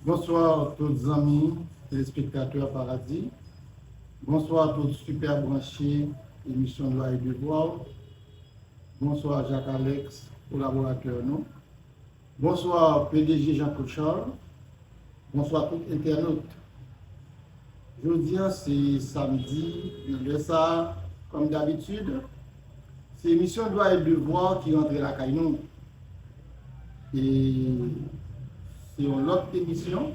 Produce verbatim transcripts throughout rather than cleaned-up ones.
Bonswa tout zanmi telespektatè Paradi. Bonswa tout sipè branche emisyon Dwa e Devwa. Bonswa Jacques Alex, kolaboratè nou. Bonswa P D G Jean Claude Charles. Bonswa tout entènot. Jodi a se samdi, nan lè sa a, kòm dabitid, se emisyon Dwa e Devwa ki rantre lakay nou. E se yon lòt emisyon,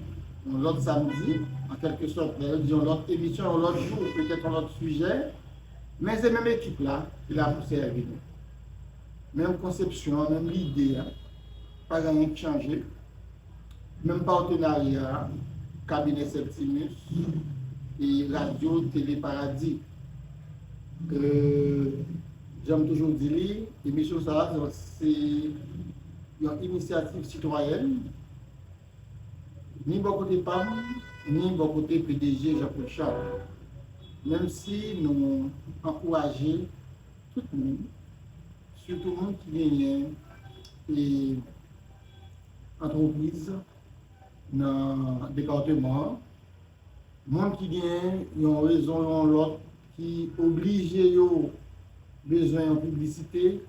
yon lòt samdi, an kèlke sòt, lè yo di yon lòt emisyon, yon lòt jou, petèt yon lòt sijè, men se menm ekip la ki la pou sèvi nou. Menm konsepsyon an, menm lide a, pa gen anyen k chanje. Menm patenarya, Kabinè Septimus e Radyo Tele Paradi. Euh, jan m toujou di li, emisyon sa a, se yon inisyativ sitwayèn, ni bò kote pa m, ni bò kote P D G Jean Claude Charles. Menm si nou ankouraje tout moun, sitou moun ki genyen e antrepriz nan depatman an, moun ki gen yon rezon yon lòt ki oblije yo bezwen yon piblisite,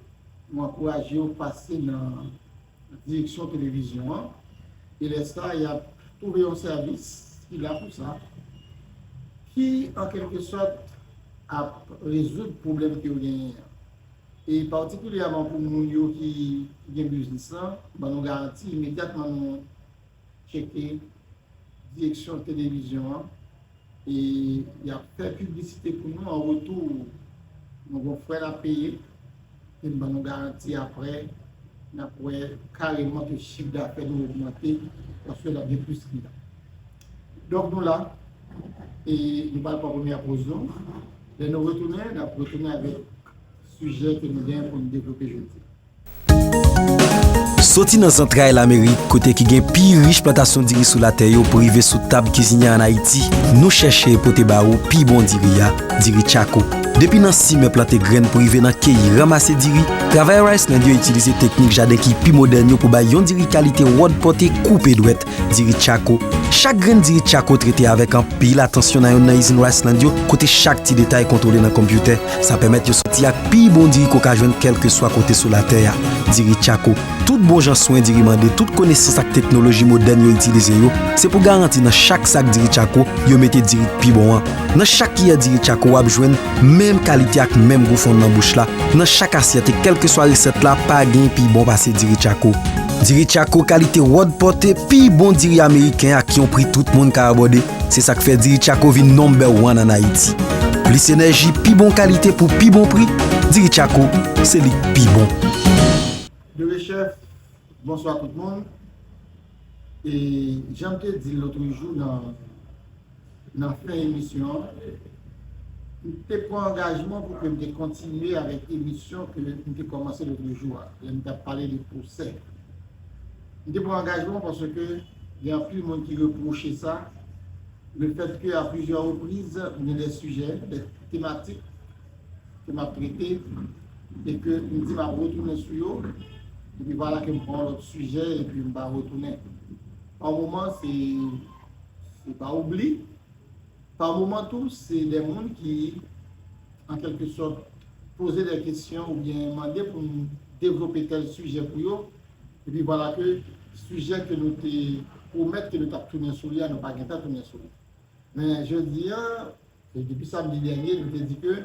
nou ankouraje yo pase nan direksyon televizyon an. E lè sa, y ap twouve yon sèvis ki la pou sa, ki, an kèlke sòt, ap rezoud pwoblèm ke yo genyen an. E patikilyèman pou moun yo ki, ki gen biznis lan, ban nou garanti imedyatman nou tcheke direksyon televizyon an, e y ap fè piblisite pou nou, an retou, nou gon frè n ap peye, e m ban nou garanti apre, n ap wè kareman ke chif dafè nou ogmante, paske n ap gen plis kliyan. Donk nou la, e nou pral pran premyè poz nou. Lè nou retounen, n ap retounen avèk sijè ke nou gen pou nou devlope jodi a. Soti nan zantray Lamerik, kote ki gen pi rich plantasyon diri sou latè yo, pou rive sou tab kizinyè ann Ayiti, nou chèche pote ba ou pi bon diri a, diri Tchako. Depi nan simen, plante grenn pou rive nan keyi, ranmase diri, travayè Riceland yo itilize teknik jaden ki pi modèn yo pou bay yon diri kalite wòdpòte koupe dwèt, diri Tchako. Chak grenn diri Tchako trete avèk anpil atansyon nan yonn nan izin Riceland yo, kote chak ti detay kontwole nan konpyitè. Sa pèmèt yo soti ak pi bon diri ke w ka jwenn kèlkeswa kote sou latè a. Diri Tchako. Tout bon jan swen diri mande, tout konesans ak teknoloji modèn yo itilize yo, se pou garanti nan chak sak diri Tchako, yo mete diri k pi bon an. Nan chak kiyè diri Tchako, w ap jwenn menm kalite ak menm gou fonn nan bouch la. Nan chak asyèt e kèlkeswa resèt la, pa gen pi bon pase diri Tchako. Diri Tchako kalite wòdpòte, pi bon diri ameriken ak yon pri tout moun ka abòde. Se sa k fè diri Tchako vin number one ann Ayiti. Plis enèji, pi bon kalite pou pi bon pri, diri Tchako, se li k pi bon. Diri Chèf, bonswa tout moun. E jan m te di l lòt jou nan, nan fen emisyon an, m te pran angajman pou ke m te kontinye avèk emisyon ke m te kòmanse lòt jou a, lè m t ap pale de pwosè. M te pran angajman paske gen anpil moun ki repwoche sa, le fèt ke a plizyè repriz, m gen de sijè, de tematik ke m ap trete, e ke m di m ap retounen sou yo, epi vwala ke m pran lòt sijè, epi m pa retounen. Pa moman, se, se pa oubli. Pa moman tou, se de moun ki, an kèlke sòt, poze de kesyon oubyen mande pou m devlope tèl sijè pou yo, epi vwala ke sijè ke nou te pwomèt ke nou t ap tounen sou li a, nou pa gentan tounen sou li. Men jodi a, e depi samdi dènye, nou te di ke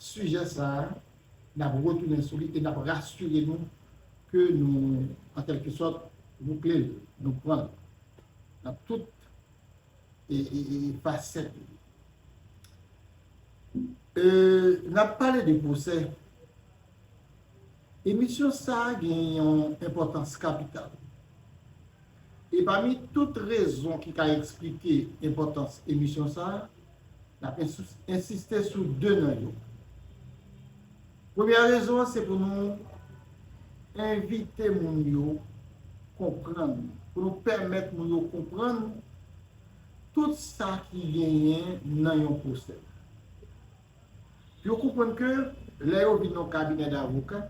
sijè sa a, n ap retounen sou li e n ap rasire nou ke nou, an kèlke sòt, boukle l, nou pran l nan tout e, e, e, fasèt li. E, n ap pale de pwosè. Emisyon sa a gen yon enpòtans kapital. E pami tout rezon ki ka eksplike enpòtans emisyon sa a, n ap ensis-, ensiste sou de nan yo. Premyè rezon an, se pou nou envite moun yo konprann, pou nou pèmèt moun yo konprann tout sa ki genyen nan yon pwosè. Pou yo konprann ke lè yo vin nan kabinè davoka,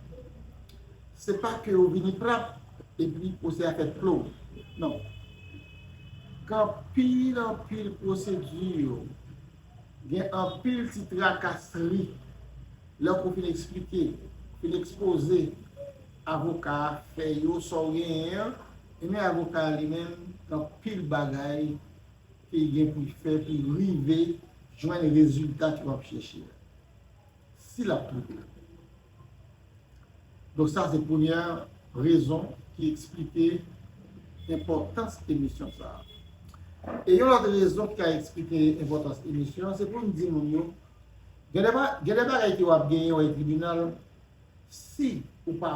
se pa ke yo vini prap epi pwosè a fèt klo. Non. Gen anpil, anpil pwosedi yo. Gen anpil ti trakasri. Lè w fin eksplike, fin ekspoze avoka a fè yo sa w genyen an, ebyen avoka a li menm, gen anpil bagay ke l gen pou l fè pou l rive jwenn rezilta ke w ap chèche a. Si l ap twouve l. Donk sa se premyè rezon ki eksplike enpòtans emisyon sa a. E yon lòt rezon ki ka eksplike enpòtans emisyon an, se pou n di moun yo, gen de ba-, gen de bagay ke w ap genyen w al tribinal, si ou pa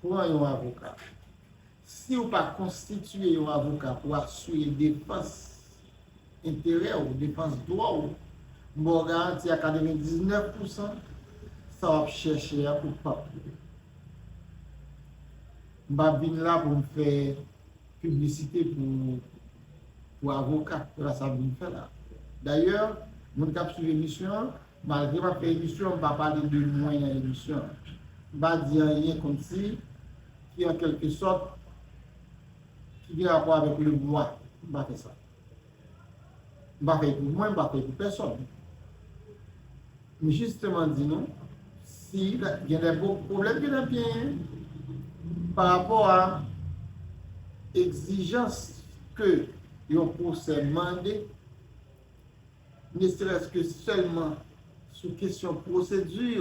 pran yon avoka, si ou pa konstitiye yon avoka pou asire defans enterè w, defans dwa w, m ba w garanti a katrevendiznèf pousan, sa w ap chèche a ou p ap twouve. M pa vin la pou m fè piblisite pou, pou avoka, se pa sa m vin fè la. Dayè, moun k ap swiv emisyon an, malgre m ap fè emisyon, m pa pale de mwen nan emisyon an. M pa di anyen kòmsi ki an kèlke sòt ki gen rapò avèk le moi. M pa fè sa. M pa fè l pou mwen, m pa fè l pou pèsòn. M jisteman di nou, si gen de pwoblèm ki nan byen pa rapò a egzijans ke yon pwosè mande, ne serait-ce que sèlman sou kesyon pwosedi,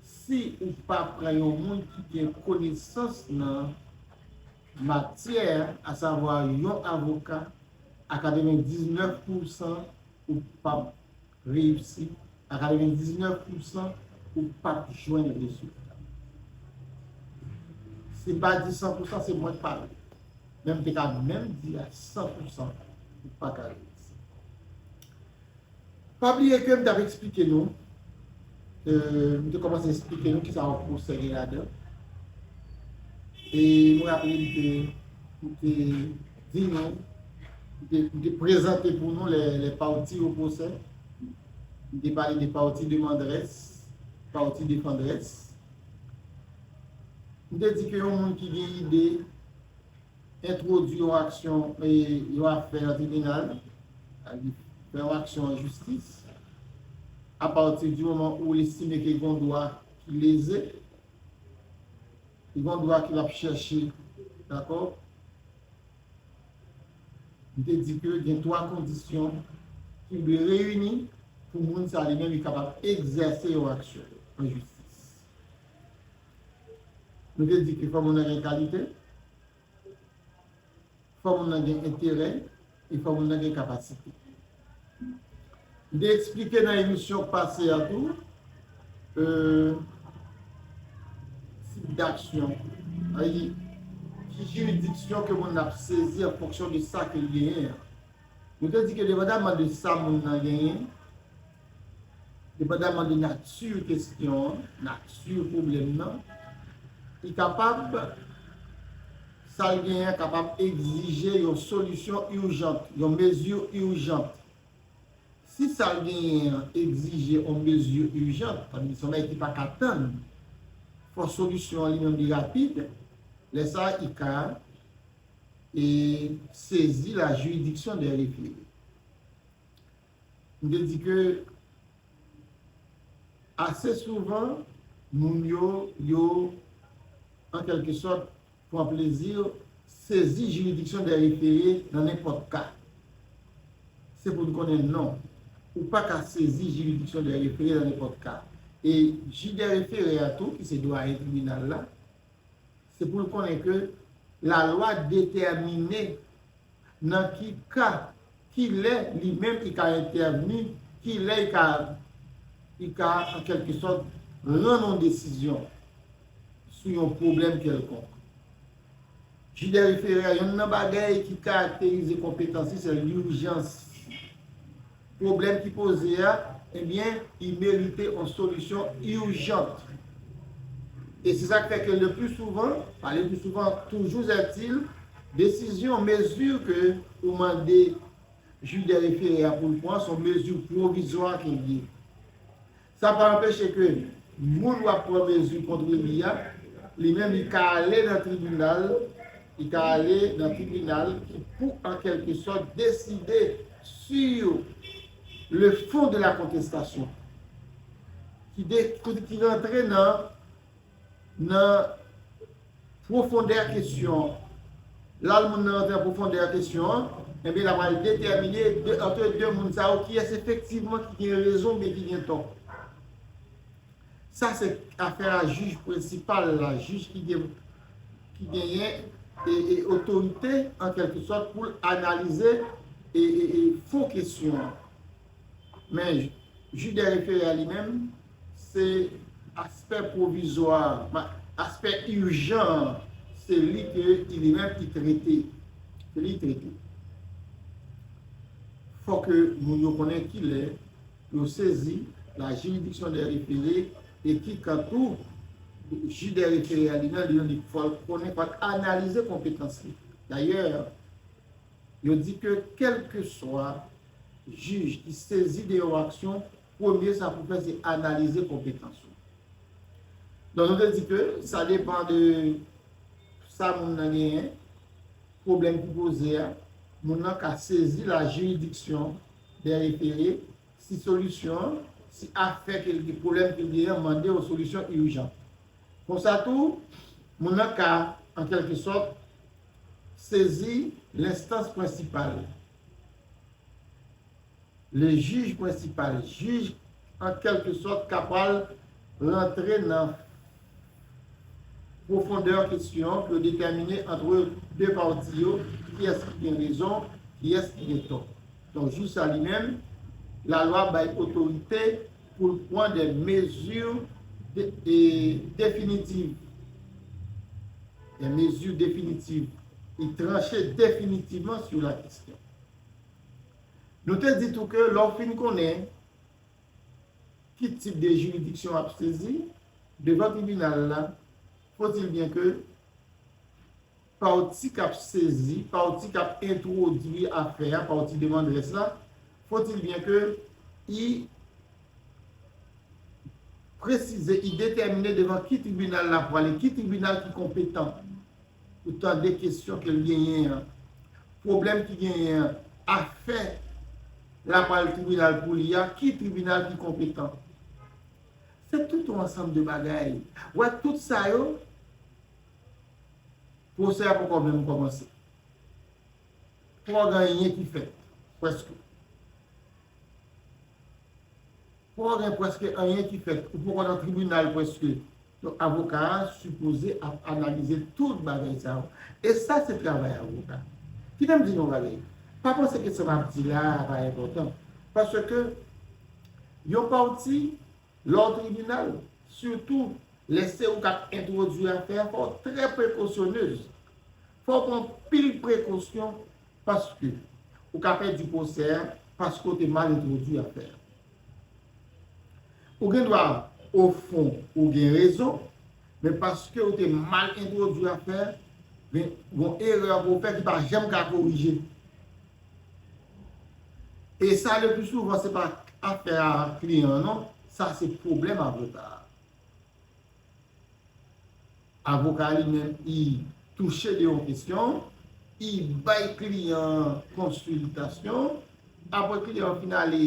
si ou pa pran yon moun ki gen konesans nan matyè, asavwa yon avoka, a katrevendiznèf pousan ou p ap reyisi, a katrevendiznèf pousan ou p ap jwenn rezilta. Si m pa di san pousan, se mwen k pale. Men m te ka menm di a san pousan ou pa ka reyisi. Pa bliye ke m t ap eksplike nou, euh, m te kòmanse eksplike nou kisa yon pwosè gen ladan. E m raple m te, m te di nou, m te, m te prezante pou nou lè, lè pati o pwosè. M te pale de pati demandrès, pati defandrès. M te di ke yon moun ki gen ide entwodui yon aksyon, e, yon afè nan tribinal, fè yon aksyon an jistis, apati di moman ou l estime ke gen yon dwa ki leze, gen yon dwa ke l ap chèche, dakò? M te di ke gen twa kondisyon ki dwe reyini pou moun sa li menm li kapab egzèse yon aksyon an jistis. Nou te di ke fò moun nan gen kalite, fò moun nan gen enterè, e fò moun nan gen kapasite. M te eksplike nan emisyon pase a tou, euh, tip daksyon, sa vle di, ki jiridiksyon ke moun nan ap sezi an fonksyon de sa ke l genyen an. Nou te di ke depandamman de sa moun nan genyen, depandamman de nati kesyon an, nati pwoblèm nan, li kapab, sa l genyen an kapab egzije yon solisyon ijans, yon mezi ijans. Si sa l genyen an egzije yon mezi ijans, sa vle di se yon bagay ki pa ka tann, fò solisyon an li menm li rapid, lè sa a, li ka, e, sezi la jiridiksyon dè refere. M te di ke ase souvan, moun yo, yo, an kèlke sòt, pran plezi sezi jiridiksyon dè refere nan nenpòt ka. Se pou n konnen non. Ou pa ka sezi jiridiksyon dè refere nan nenpòt ka. E jij dè refere a tou, ki se dwayen tribinal la, se pou l konnen ke lalwa detèmine nan ki ka, ki lè li menm li ka entèvni, ki lè li ka, li ka, an kèlke sòt, rann yon desizyon sou yon pwoblèm kèlkonk. Jij dè refere a, youn nan bagay ki karakterize konpetans li, se lijans. Pwoblèm ki poze a, ebyen, li merite yon solisyon ijans. E se sa k fè ke le pli souvan, pa le pli souvan, toujours est-il, desizyon, mezi ke ou mande jij dè refere a pou l pran, se yon mezi pwovizwa ke l ye. Sa pa anpeche ke moun w ap pran mezi kont li a, li menm li ka ale nan tribinal Li ka ale nan tribinal ki pou, an kèlke sòt, deside sur le fond de la contestation, ki, de, ki rantre nan, nan pwofondè kesyon an. Lè moun nan rantre nan pwofondè kesyon an, ebyen, l ap al detèmine de, ant de moun sa yo, kiyès efektivman ki gen rezon oubyen ki gen tò. Sa se afè a jij prensipal la, jij ki gen, ki genyen e, e otorite, an kèlke sòt, pou l analize e, e, e fon kesyon an. Men, jij de refere a li menm, se aspè pwovizwa, ma, aspè ijan an, se li ke li menm li trete. Se li trete. Fòk moun yo konnen kilè yo sezi la jiridiksyon de refere e ki kan tou jij de refere a li menm, li menm, li fò l konnen, fò l analize konpetans li. Dayè, yo di ke kèlkeswa jij ki sezi de yon aksyon, premye sa pou fè se analize konpetans ou. Donk, nou te di ke sa depann de sa moun nan genyen, pwoblèm ki poze a, moun nan ka sezi la jiridiksyon de refere si solisyon an, si afè ke l gen, pwoblèm ke l genyen an mande yon solisyon ijan. Konsa tou, moun nan ka, an kèlke sòt, sezi lenstans prensipal. Le jij prensipal, jij an kèlke sòt ka pral rantre nan pwofondè kesyon an pou yo detèmine ant de pati yo kiyès ki gen rezon, kiyès ki gen tò. Donk, jij sa li menm, lalwa bay otorite pou l pran de mezi de, e, definitiv. De mezi definitiv. Li tranche definitivman sou la kesyon. Nou te di tou ke lè w fin konnen ki tip de jiridiksyon w ap sezi devan tribinal la, faut-il bien ke pati k ap sezi, pati k ap entwodui afè a, pati demandrès la, faut-il bien ke i presize, i detèmine devan ki tribinal l ap prale, ki tribinal ki konpetan pou tande kesyon ke l genyen an, pwoblèm ki genyen an, afè l ap al tribinal pou li a, ki tribinal ki konpetan. Se tout yon ansanm de bagay. Wè, tout sa yo, pwosè a poko menm kòmanse. Poko gen anyen ki fèt, prèske. Poko gen prèske anyen ki fèt. Ou poko nan tribinal prèske. Donk, avoka a sipoze ap analize tout bagay sa yo. E sa, se travay avoka. Kite m di nou yon bagay. Pa panse ke sa m ap di la a pa enpòtan. Paske yon pati, lè w tribinal, sitou lè se ou k ap entwodui afè a, fò w trè prekosyonez. Fò w pran pil prekosyon paske ou ka pèdi pwosè a paske w te mal entwodui afè a. Ou gen dwa, ofon, ou gen rezon, men paske ou te mal entwodui afè a, gen yon erè ke w fè ki pa janm ka korije. E sa, le pli souvan, se pa afè a kliyan an, non. Sa, se pwoblèm avoka a. Avoka a li menm, li touche de yon kesyon, li bay kliyan an konsiltasyon. Apre kliyan an fin ale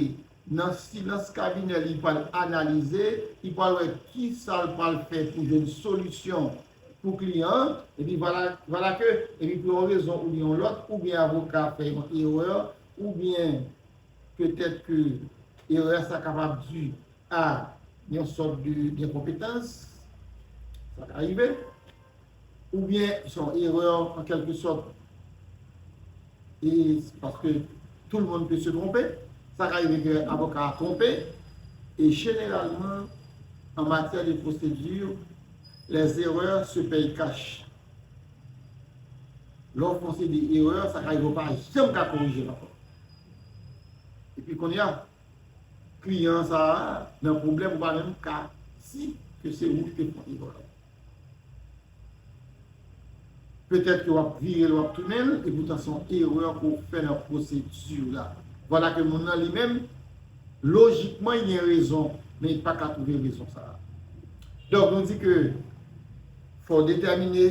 nan silans kabinè, li pral analize, li pral wè ki sa l pral fè pou jwenn solisyon pou kliyan an. Epi vwala, vwala ke, epi pou yon rezon oubyen yon lòt, oubyen avoka a fè yon erè, oubyen petèt ke erè sa kapab di a yon sòt de, de konpetans, sa ka rive, oubyen se yon erè an kèlke sòt, e paske tout le monde peut se tromper, sa ka rive ke avoka a twonpe, e jeneralman, an matyè de pwosedi, les erreurs se payent cash. Lè w fè yon seri de erè, sa ka rive w pa janm ka korije l ankò. Epi kounye a, kliyan sa a nan pwoblèm, ou pa menm ka di ke se ou ki te fè erè a. Petèt ke w ap vire l, w ap tounen l, e poutan se yon erè ke w fè nan pwosedi la. Vwala ke moun nan li menm, lojikman, li gen rezon, men li pa ka twouve rezon sa a. Donk, nou di ke fò w detèmine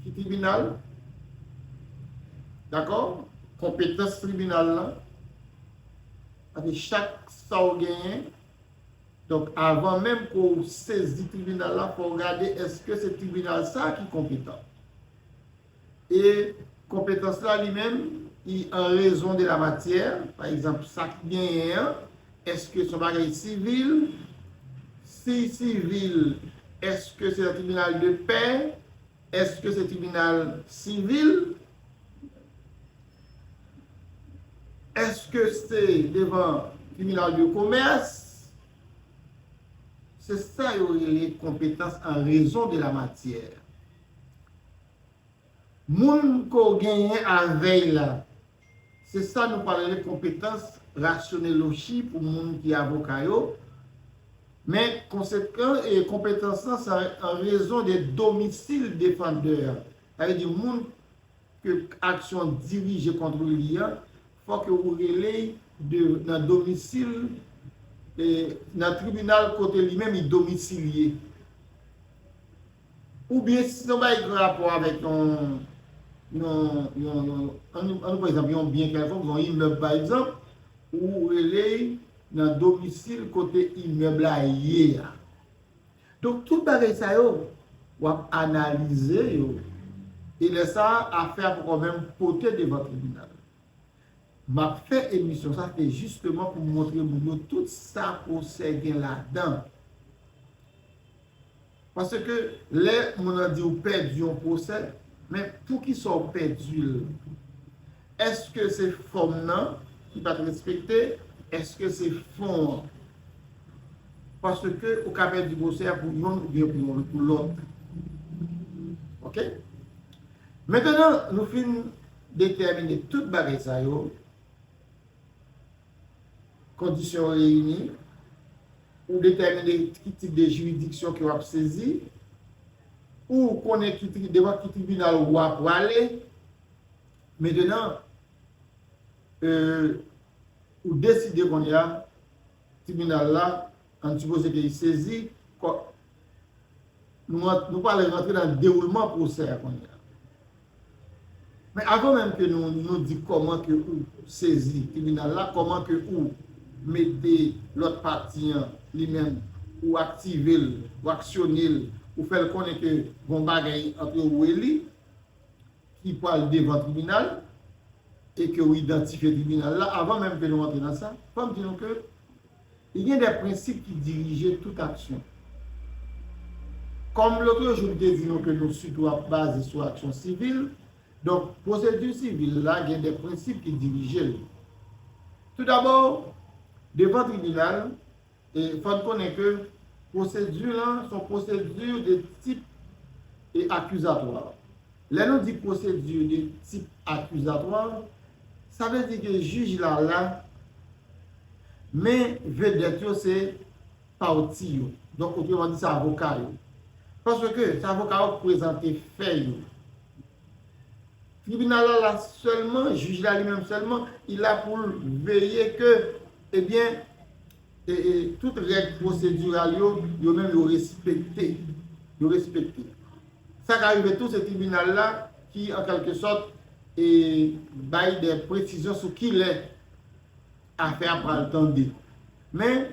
Ki tribinal? Dakò? Konpetans tribinal lan. Paske chak sa w genyen, donk, avan menm ke w sezi tribinal la, fò w gade èske se tribinal sa ki konpetan. E konpetans la li menm, i an rezon de la matyè, pa egzanp, sa ki genyen an, èske se yon bagay sivil? Si sivil, èske se yon tribinal de pè? Èske se tribinal sivil? Èske se devan tribinal de komès? Se sa yo rele konpetans an rezon de la matyè. Moun ke w genyen avè l la, se sa nou pral rele konpetans rasyonèloji pou moun ki avoka yo. Men konsekan e konpetans lan, se an rezon de domisil defandè a. Sa vle di moun ke aksyon dirije kont li an, fòk ou rele l de, nan domisil, e, nan tribinal kote li menm li domisilye. Oubyen si se yon bagay ki gen rapò avèk yon, yon, yon, yon, ann, ann, pa egzanp, yon byen kèlkonk, yon imèb pa egzanp, ou rele l nan domisil kote imèb la ye a. Donk, tout bagay sa yo, w ap analize yo. E lè sa a, afè a poko menm pote devan tribinal. M ap fè emisyon sa, se jisteman pou montre moun yo tout sa pwosè gen ladan. Paske lè moun nan di w pèdi yon pwosè, men poukisa w pèdi l? Èske se fòm nan ki pa t respekte? Èske se fon an? Paske ou ka pèdi pwosè a pou yonn oubyen pou yon, pou lòt. Oke? Mentnan, nou fin detèmine tout bagay sa yo, kondisyon reyini, ou detèmine ki tip de jiridiksyon ke w ap sezi, ou konnen ki tri-, devan ki tribinal w a prale. Mentnan, e, ou deside kounye a, tribinal la, ann sipoze ke li sezi, kò-, nou ant-, nou pral rantre nan dewoulman pwosè a kounye a. Men avan menm ke nou, nou di kòman ke ou sezi tribinal la, kòman ke ou mete lòt pati an, li menm, ou aktive l, ou aksyone l, ou fè l konnen ke gon bagay ant ou e li, ki pral devan tribinal, e ke w idantifye tribinal la, avan menm ke nou rantre nan sa, fò m di nou ke li gen de prensip ki dirije tout aksyon. Kòm lòt jou m te di nou ke nou sitou ap baze sou aksyon sivil, donk, pwosedi sivil la gen de prensip ki dirije l. Toudabò, devan tribinal, e fò n konnen ke pwosedi lan se yon pwosedi de tip e akizatwa. Lè nou di pwosedi de tip akizatwa, sa vle di ke jij la la, men vedèt yo se pati yo. Donk, otreman di, se avoka yo. Paske se avoka yo k prezante fè yo. Tribinal la la sèlman, jij la li menm sèlman, li la pou l veye ke, ebyen, e, e, tout règ pwosediral yo, yo menm yo respekte. Yo respekte. Sa ka rive tou, se tribinal la ki, an kèlke sòt, e, bay de presizyon sou kilè afè a pral tande. Men,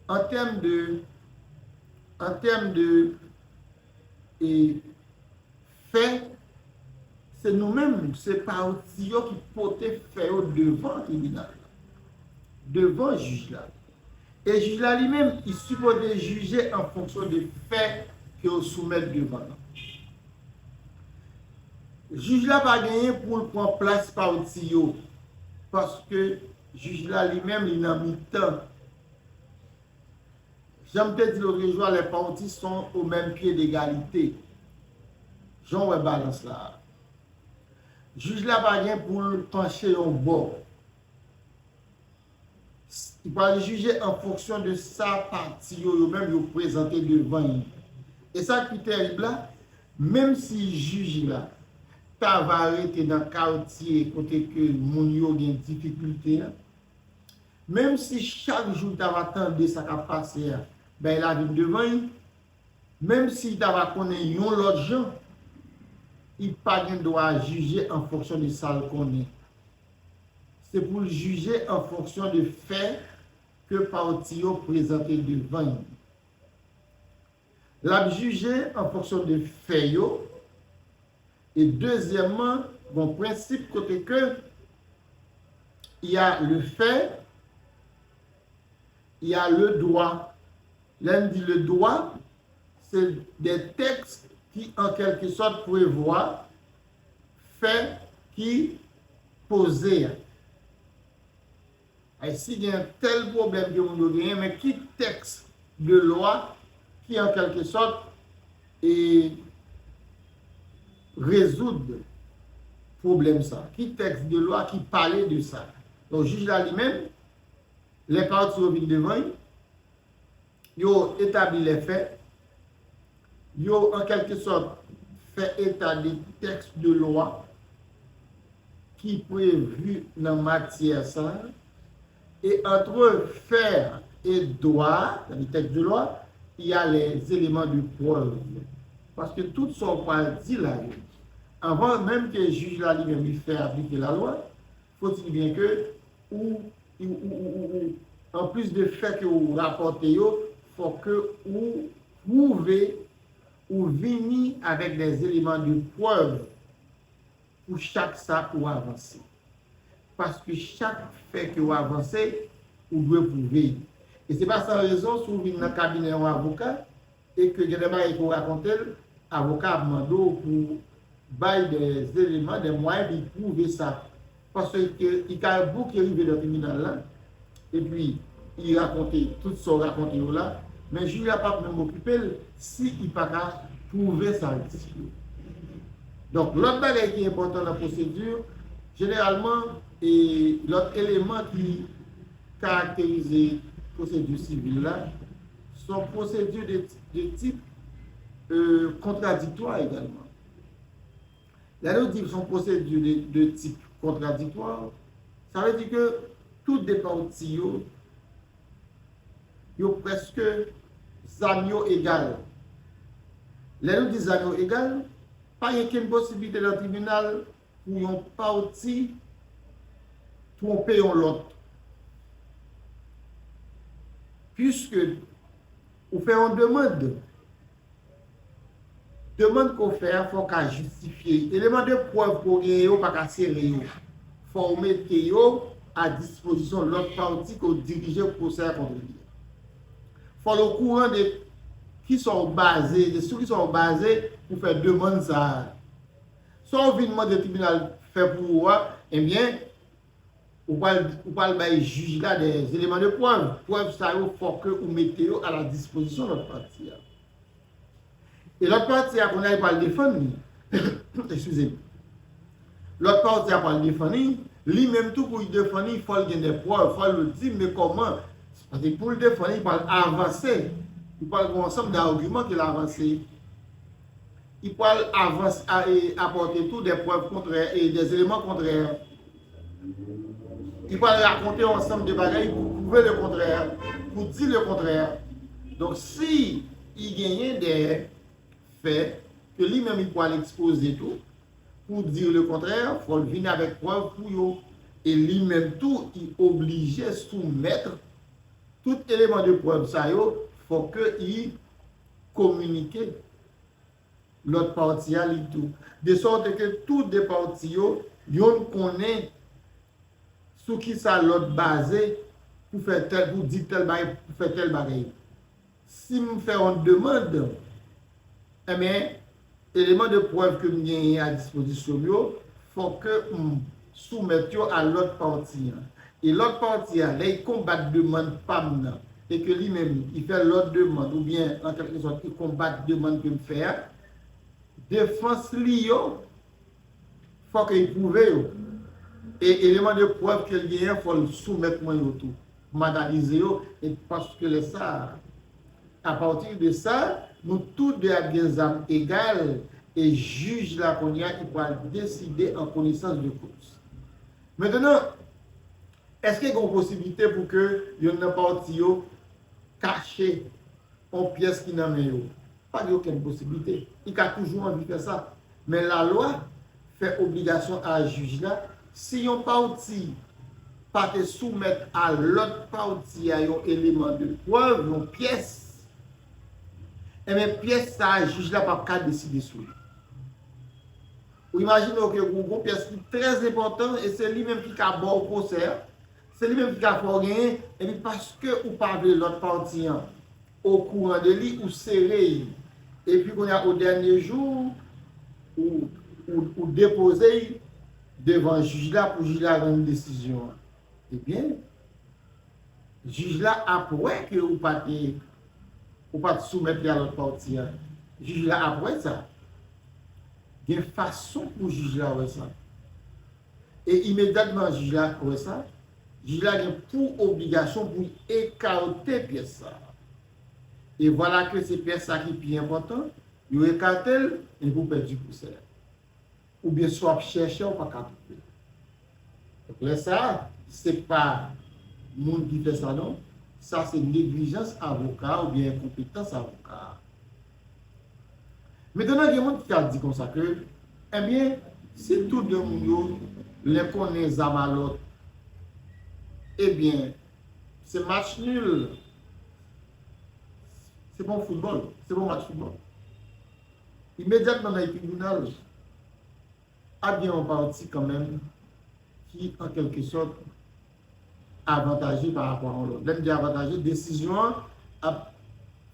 an tèm de, an tèm de, e, fè, se nou menm, se pati yo ki pote fè yo devan tribinal la, devan jij la. E jij la li menm, li sipoze jije an fonksyon de fè ke yo soumèt devan l. Jij la pa genyen pou l pran plas pati yo, paske jij la li menm, li nan mitan. Jan m te di lòt jou a, les parties sont au même pied d'égalité. Jan w wè balans la a. Jij la pa gen pou l panche yon bò. Li pral jije an fonksyon de sa pati yo, yo menm yo prezante devan li. E sa ki terib la, menm si jij la ta va rete nan katye kote ke moun yo gen difikilte a, menm si chak jou li ta va tande sa k ap pase a, bagay la vin devan li, menm si li ta va konnen yon lòt jan, li pa gen dwa jije an fonksyon de sa l konnen. Se pou l jije an fonksyon de fè ke pati yo prezante devan l. L ap jije an fonksyon de fè yo. E dezyèmman, gon prensip kote ke y a le fait, y a le droit. Lè n di le droit, se de tèks ki an kèlke sòt prevwa fè ki poze a. Ay, si gen tèl pwoblèm ke moun yo genyen, men ki tèks de lwa ki an kèlke sòt e rezoud pwoblèm sa? Ki tèks de lwa ki pale de sa? Donk, jij la li menm, lè pati yo vin devan l, yo etabli lè fè, yo an kèlke sòt fè eta de tèks de lwa ki previ nan matyè sa a, e entre fait et droit, c'est-à-dire texte de loi, il y a les éléments de preuve. Paske tout sa w pral di la yo, anvan menm ke jij la li menm li fè aplike lalwa, faut-il bien ke ou, ou, ou, ou, ou, ou, an plis de fè ke ou rapòte yo, fò ke ou pwouve, ou vini avèk des éléments de preuve pou chak sa ke w avanse. Paske chak fè ke w avanse, ou dwe pwouve l. E se pa san rezon, si w vin nan kabinè yon avoka, e ke gen de bagay ke w rakonte l, avoka ap mande w pou bay de eleman, de mwayen pou pwouve sa. Paske li ka bouke rive nan tribinal la, epi li rakonte tout sa w rakonte yo la, men jij la p ap menm okipe l si li pa ka pwouve sa l di yo. Donk, lòt bagay ki enpòtan nan pwosedi, jeneralman, e lòt eleman ki karakterize pwosedi sivil la, se yon pwosedi de, de tip, e, kontradiktwa egalman. Lè nou di se yon pwosedi de, de tip kontradiktwa, sa vle di ke tout de pati yo, yo prèske zam yo egal. Lè nou di zam yo egal, pa gen kenn posiblite nan tribinal pou yon pati twonpe yon lòt. Piske ou fè yon demann, demann ke w fè a, fò w ka jistifye l. Eleman de prèv ke w genyen yo, pa ka sere yo. Fò w mete yo a dispozisyon lòt pati ke w dirije pwosè a kont li a. Fò l okouran de kisa w baze, de sou kisa w baze pou fè demann sa a. Sa w vin mande tribinal fè pou ou a, ebyen, ou pral, ou pral bay jij la de eleman de prèv. Prèv sa yo, fò ke ou mete yo a la dispozisyon lòt pati a. E lòt pati a, kounye a, li pral defann li. Eskize m. Lòt pati a pral defann li. Li menm tou, pou li defann li, fò l gen de prèv, fò l di, men kòman. Paske pou l defann li, li pral avanse. Li pral gen yon ansanm de agiman ke l avanse. Li pral avanse, a, e apòte tou de prèv kontrè e de eleman kontrè. Li pral rakonte yon ansanm de bagay pou pwouve le kontrè, pou di le kontrè. Donk, si li genyen de fè ke li menm li pral ekspoze tou, pou di le kontrè, fò l vin avèk prèv pou yo. E li menm tou, li oblije soumèt tout eleman de prèv sa yo, fò ke li kominike lòt pati a li tou. De sòt ke tou de pati yo, yonn konnen sou kisa lòt baze pou fè tèl, pou di tèl bagay, pou fè tèl bagay. Si m fè yon demann, enben, eleman de prèv ke m genyen a dispozisyon m yo, fò ke m soumèt yo a lòt pati an. E lòt pati a, lè l konbat demann pa m nan, e ke li menm, li fè lòt demann, oubyen, an kèlke sòt, li konbat demann ke m fè a, defans li yo, fò ke l pwouve yo. E eleman de prèv ke l genyen, fò l soumèt mwen yo tou. M analize yo, e paske lè sa a, apati de sa, nou tou de ap gen zam egal, e jij la kounye a, li pral deside an konesans de koz. Mentenan, èske gen yon posiblite pou ke yonn nan pati yo kache yon pyès ki nan men yo? Pa gen okenn posiblite. Li ka toujou anvi fè sa. Men lalwa fè obligasyon a jij la, si yon pati pa te soumèt a lòt pati a yon eleman de prèv, yon pyès, enben pyès sa a jij la p ap ka deside sou li. Ou imajine w ke ou gon pyès ki trè enpòtan e se li menm ki ka ba w pwosè a, se li menm ki ka fè w genyen, epi paske ou pa vle lòt pati an okouran de li, ou sere l. Epi kounye a, o dènye jou, ou, ou, ou depoze l devan jij la pou jij la rann desizyon an. Ebyen, jij la ap wè ke ou pa te, ou pa t soumèt li a lòt pati a. Jij la ap wè sa. Gen fason pou jij la wè sa. E imedyatman jij la wè sa, jij la gen pou obligasyon pou l ekate pyès sa a. E vwala ke se pyès sa ki pi enpòtan, yo ekate l, epi w pèdi pwosè a. Oubyen si w ap chèche, w pa ka twouve l. Donk, lè sa a, se pa moun ki fè sa non, sa se neglijans avoka a oubyen enkonpetans avoka a. Mentnan, gen moun ki ka di konsa ke, ebyen, si tou de moun yo, len konnen zam a lòt, ebyen, se match nul. Se pa yon foutbòl, se pa yon match foutbòl. Imedyatman nan tribinal, ap gen yon pati kanmenm ki, an kèlke sòt, avantaje pa rapò a yon lòt. Lè m di avantaje, desizyon an ap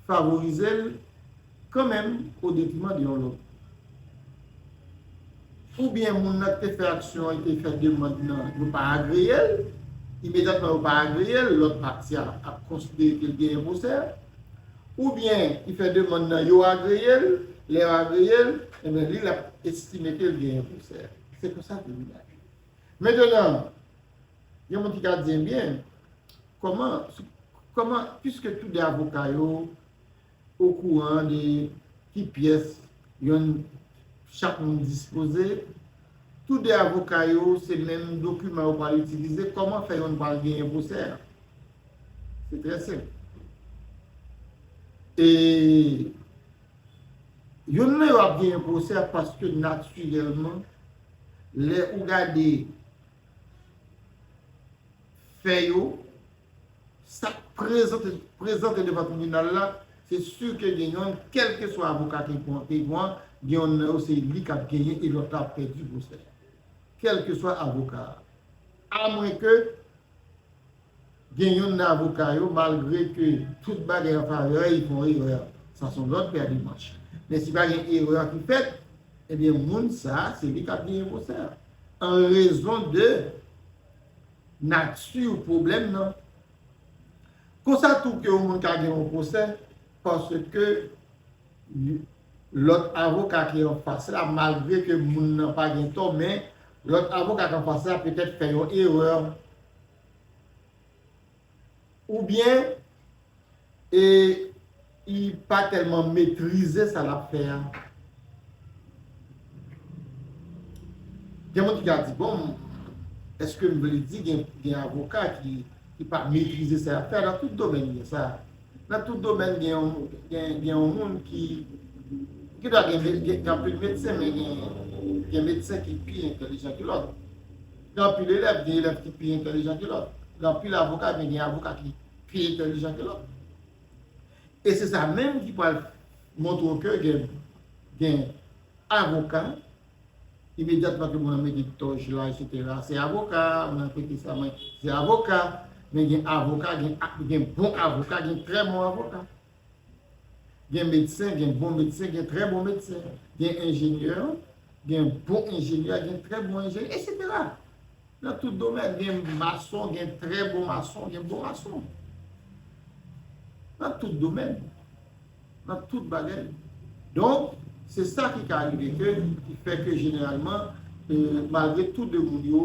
favorize l kanmenm o detriman de yon lòt. Oubyen moun nan ki te fè aksyon an, ki te fè demann nan, yo pa agreye l, imedyatman yo pa agreye l, lòt pati a ap konsidere ke l genyen pwosè, oubyen li fè demann nan, yo agreye l, lè yo agreye l, ebyen, li l ap estime ke l genyen pwosè. Se konsa tribinal ye. Mentnan, gen moun ki ka di, ebyen, kòman, kòman, piske tou de avoka yo okouran de ki pyès yonn, chak moun dispoze, tou de avoka yo, se menm dokiman yo pral itilize, kòman fè yonn pral genyen pwosè a? Se trè senp. E yonn nan yo ap genyen pwosè a paske natirèlman, lè ou gade fè yo, sa k prezante, prezante devan tribinal la, se si ke gen yonn, kèlkeswa avoka ki pran, ki pran, gen yonn nan yo se li k ap genyen e lòt la ap pèdi pwosè a. Kèlkeswa avoka a. Amwenke gen yonn nan avoka yo, malgre ke tout bagay an favè, li fè yon erè. Sa se yon lòt pè de manch. Men si pa gen erè ki fèt, ebyen, moun sa a, se li k ap genyen pwosè a. An rezon de nati pwoblèm nan. Konsa tou ke yon moun ka gen yon pwosè, paske lòt avoka ki anfas la, malgre ke moun nan pa gen tò, men lòt avoka ki anfas la petèt fè yon erè. Oubyen, e, li pa tèlman metrize sa l ap fè a. Gen moun ki ka di, bon, èske m vle di gen, gen avoka ki, ki pa metrize sa y ap fè a? Nan tout domèn, gen sa. Nan tout domèn, gen yon, gen, gen yon moun ki, gen dwa gen, gen, gen anpil medsen, men gen, gen medsen ki pi entèlijan ke lòt. Gen anpil elèv, gen elèv ki pi entèlijan ke lòt. Gen anpil avoka, men gen avoka ki pi entèlijan ke lòt. E se sa menm ki pral montre w ke gen, gen avoka, imedyatman ke moun nan mete tòj la, etsetera, se avoka, moun nan mete sa, men se avoka, men gen avoka, gen, gen bon avoka, gen trè bon avoka. Gen medsen, gen bon medsen, gen trè bon medsen. Gen enjenyè, gen bon enjenyè, gen trè bon enjenyè, etsetera. Nan tout domèn, gen mason, gen trè bon mason, gen bon mason. Nan tout domèn. Nan tout bagay. Donk, se sa ki ka rive ke, ki fè ke jeneralman, e, malgre tou de moun yo,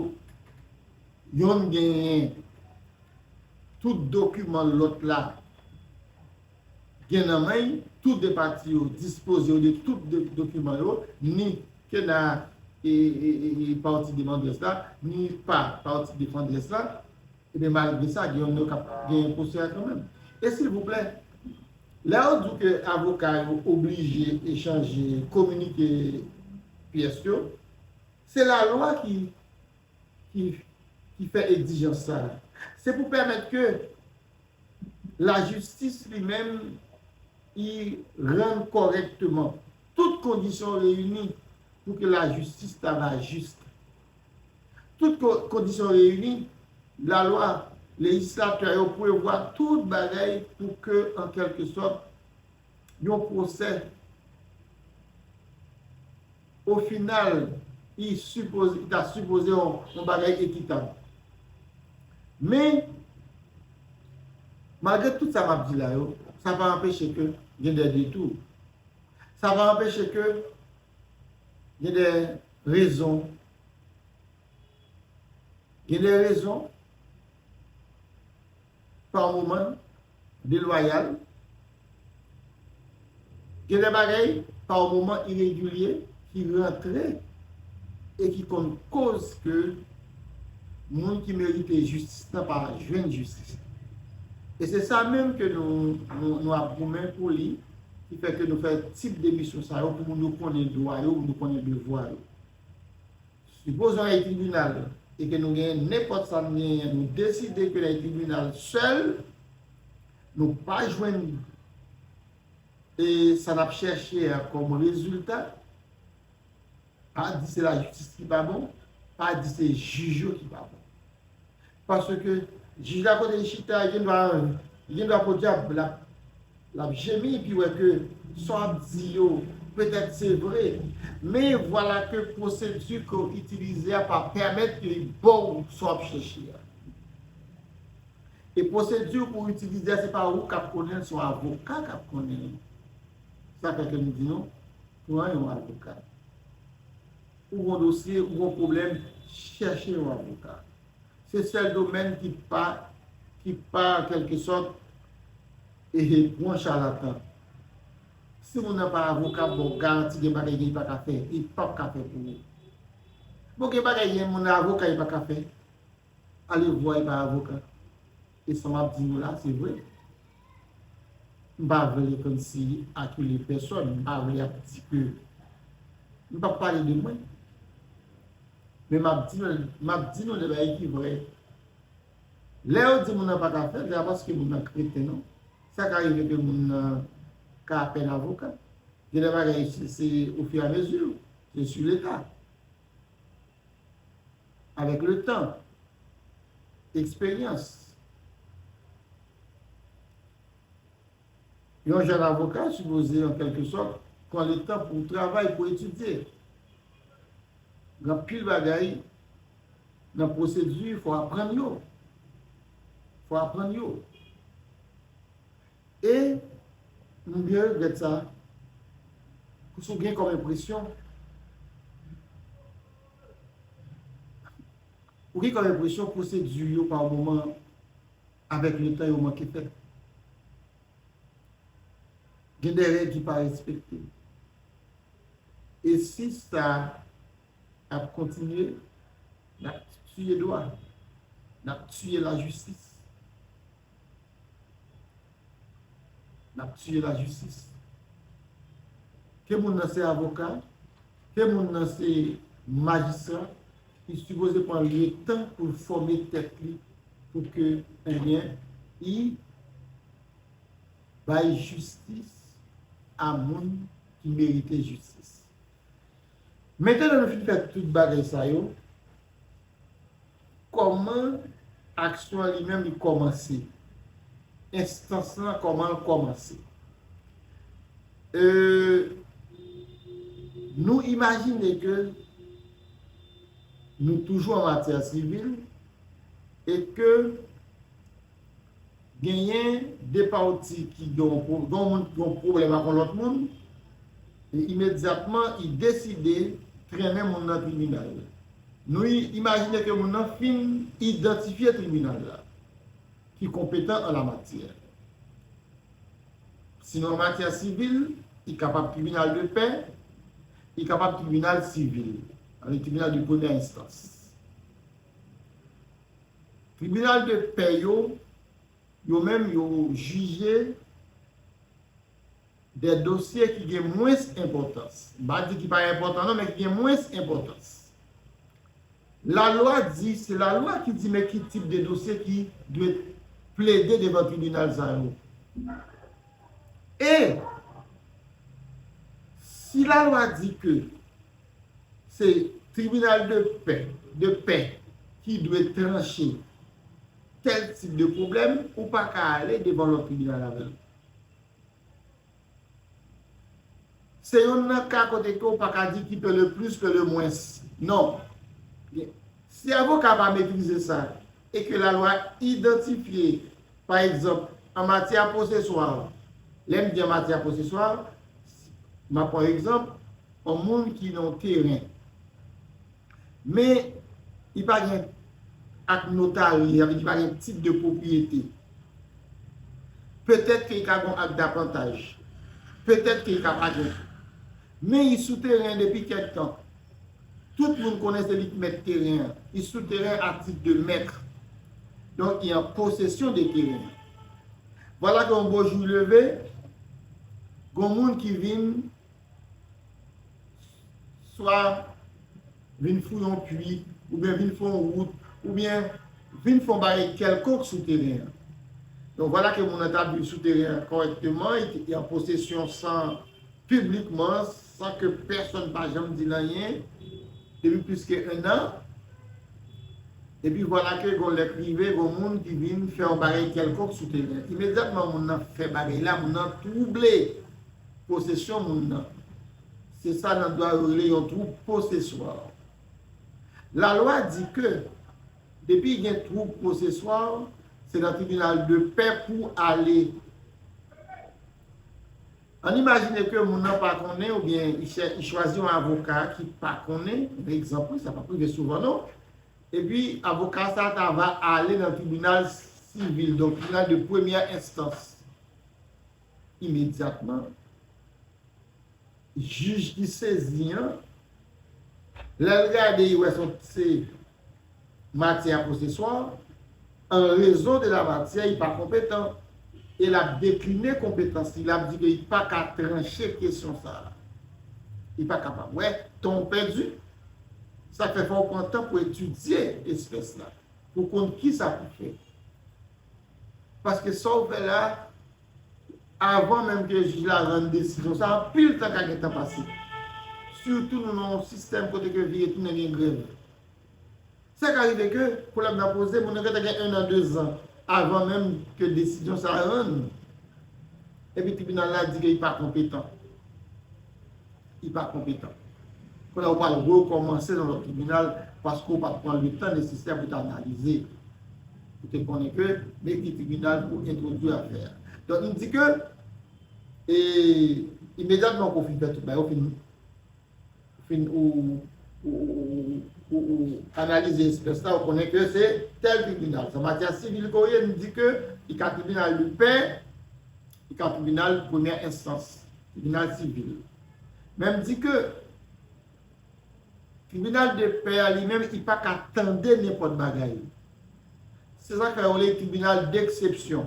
yonn genyen tout dokiman lòt la gen nan men l, tou de pati yo dispoze yo de tout de, dokiman yo, ni ke nan, e, e, e, e, pati demandrès la, ni pa pati defandrès la, ebyen, malgre sa, gen yonn nan yo k ap genyen pwosè a kanmenm. E silvouplè, lè yo di w ke avoka yo oblije echanje kominike pyès yo, se lalwa ki, ki, ki fè egzijans sa a. Se pou pèmèt ke lajistis li menm, li rann kòrèkteman. Tout kondisyon reyini pou ke lajistis ta va jis. Tout ko-, kondisyon reyini, lalwa, lejislatè yo prevwa tout bagay pou ke, an kèlke sòt, yon pwosè, o final, li sipoze, li ta sipoze yon, yon bagay ekitab. Men, malgre tout sa m ap di la yo, sa pa anpeche ke gen de detou. Sa pa anpeche ke gen de rezon. Gen de rezon, pa moman, delwayal. Gen de bagay, pa moman, iregilye ki rantre e ki konn koz ke moun ki merite jistis nan pa jwenn jistis. E se sa menm ke nou, nou, nou ap goumen pou li, ki fè ke nou fè tip de misyon sa yo pou moun yo konnen dwa yo, pou nou konnen devwa yo. Sipoze w al tribinal e ke nou gen nenpòt sa n genyen, nou deside ke n al tribinal sèl, nou pa jwenn, e, sa n ap chèche a kòm rezilta, pa di se lajistis ki pa bon, pa di se jij yo ki pa bon. Paske jij la kote li chita, li gen dwa, li gen dwa podyab, l ap, l ap jemi, epi wè ke sa w ap di yo, petèt se vre, men vwala ke pwosedi ke w itilize a pa pèmèt ke li ba w sa w ap chèche a. E pwosedi pou w itilize a, se pa ou k ap konnen l, se yon avoka k ap konnen l. Sa fè ke nou di nou, pran yon avoka. Ou gon dosye, ou gon pwoblèm, chèche yon avoka. Se sèl domèn ki pa, ki pa, an kèlke sòt, e, pran chalatan. Si moun nan pa avoka, bon, garanti gen bagay li pa ka fè, li p ap ka fè pou ou. Bon, gen bagay gen moun nan avoka li pa ka fè. Ale vwa li pa avoka. E sa m ap di nou la, se vre. M pa vle kòmsi akile pèsòn, m pa vle ap di ke, m p ap pale de mwen. Men m ap di, m ap di nou de bagay ki vre. Lè yo di moun nan pa ka fè l, se pa paske moun nan kreten, non. Sa ka rive ke moun nan ka apèn avoka. Gen de bagay, se, se au fur et à mesure, se sur le tas. Avec le temps, eksperyans. Yon jèn avoka sipoze, an kèlke sòt, pran letan pou travay, pou etidye. Gen anpil bagay nan pwosedi, fò aprann yo. Fò aprann yo. E m byen regrèt sa. Paske w gen kòm enpresyon, ou gen kòm enpresyon pwosedi yo pa moman, avèk letan, yo manke fèt. Gen de règ ki pa respekte. E si sa ap kontinye, n ap tiye dwa, n ap tiye lajistis. N ap tiye lajistis. Ke moun nan se avoka, ke moun nan se majistra, li sipoze pran letan pou l fòme tèt li, pou ke, ebyen, li bay jistis a moun ki merite jistis. Mentnan nou fin fè tout bagay sa yo, kòman aksyon an li menm li kòmanse? Enstans lan, kòman l kòmanse? E, nou imajine ke nou toujou an matyè sivil e ke genyen de pati ki gen yon pwo-, gen yon moun ki gen yon pwoblèm ak yon lòt moun, e imedyatman, li deside trennen moun nan tribinal. Nou i-, imajine ke moun nan fin idantifye tribinal la, ki konpetan an lamatyè. Si nou an matyè sivil, li kapab tribinal de pè, li kapab tribinal sivil, tribinal de premyè enstans. Tribinal de pè yo, yo menm, yo jije de dosye ki gen mwens enpòtans. M pa di ki pa enpòtan non, men ki gen mwens enpòtans. Lalwa di, se lalwa ki di men ki tip de dosye ki dwe plede devan tribinal sa yo. E si lalwa di ke se tribinal de pè, de pè ki dwe tranche tèl tip de pwoblèm, ou pa ka ale devan lòt tribinal avè l. Se youn nan ka kote ke ou pa ka di ki pe le plis, pe le mwens. Non. Si avoka pa metrize sa, e ke lalwa idantifye, pa egzanp, an matyè poseswa, lè m di an matyè poseswa, m ap pran egzanp, yon moun ki nan yon teren. Men, li pa gen ak notari, sa vle di pa gen tit de pwopriyete. Petèt ke li ka gen ak dapantaj. Petèt ke li ka pa gen. Men li sou teren an depi kèk tan. Tout moun konnen se li k mèt teren an. Li sou teren a tit de mèt. Donk, li an posesyon de teren an. Vwala ke yon bo jou leve, gon moun ki vin swa vin fouye yon pwi, oubyen vin fè yon wout, oubyen vin fè yon bagay kèlkonk sou teren an. Donk, vwala ke moun nan t ap viv sou teren an kòrèkteman, li te an posesyon san, piblikman, san ke pèsonn pa janm di l anyen, depi plis ke en an. Epi vwala ke gon lè k rive, gon moun ki vin fè yon bagay kèlkonk sou teren an. Imedyatman, moun nan fè bagay la, moun nan twouble posesyon moun nan. Se sa nan dwa yo rele yon twoub poseswa. Lalwa di ke depi gen twoub poseswa, se nan tribinal de pè pou ale. Ann imajine ke moun nan pa konnen oubyen li chè-, li chwazi yon avoka ki pa konnen, yon egzanp, wi, sa p ap rive souvan non. Epi avoka sa ta va ale nan tribinal sivil, donk tribinal de premyè enstans. Imedyatman, jij ki sezi an, lè l gade, li wè se yon, se matyè poseswa, an rezon de la matyè, li pa konpetan. E l ap dekline konpetans li, l ap di ke li pa ka tranche kesyon sa a. Li pa kapab. Wè, tan w pèdi, sa fè fò w pran tan pou etidye espès la, pou konn kisa pou fè. Paske sa w fè la, avan menm ke jij la rann desizyon sa, anpil tan ka gentan pase. Sitou nou nan yon sistèm kote ke vire tounen gen grèv. Sa ka rive ke pwoblèm nan poze, moun nan gentan gen en an, de zan, avan menm ke desizyon sa rann. Epi tribinal la di ke li pa konpetan. Li pa konpetan. Kounye a, ou pral rekòmanse nan lòt tribinal paske ou pa t pran le tan nesesè pou w te analize, pou w te konnen ke men ki tribinal pou entwodui afè a. Donk, nou di ke, e, imedyatman ke w fin fè tout bagay, ou fin, fin, ou, ou, ou analize espès la, ou konnen ke se tèl tribinal. Se matyè sivil ke w ye, nou di ke li ka tribinal de pè, li ka tribinal premyè enstans, tribinal sivil. Men m di ke tribinal de pè a li menm, li pa ka tande nenpòt bagay. Se sa k fè yo rele tribinal deksepsyon.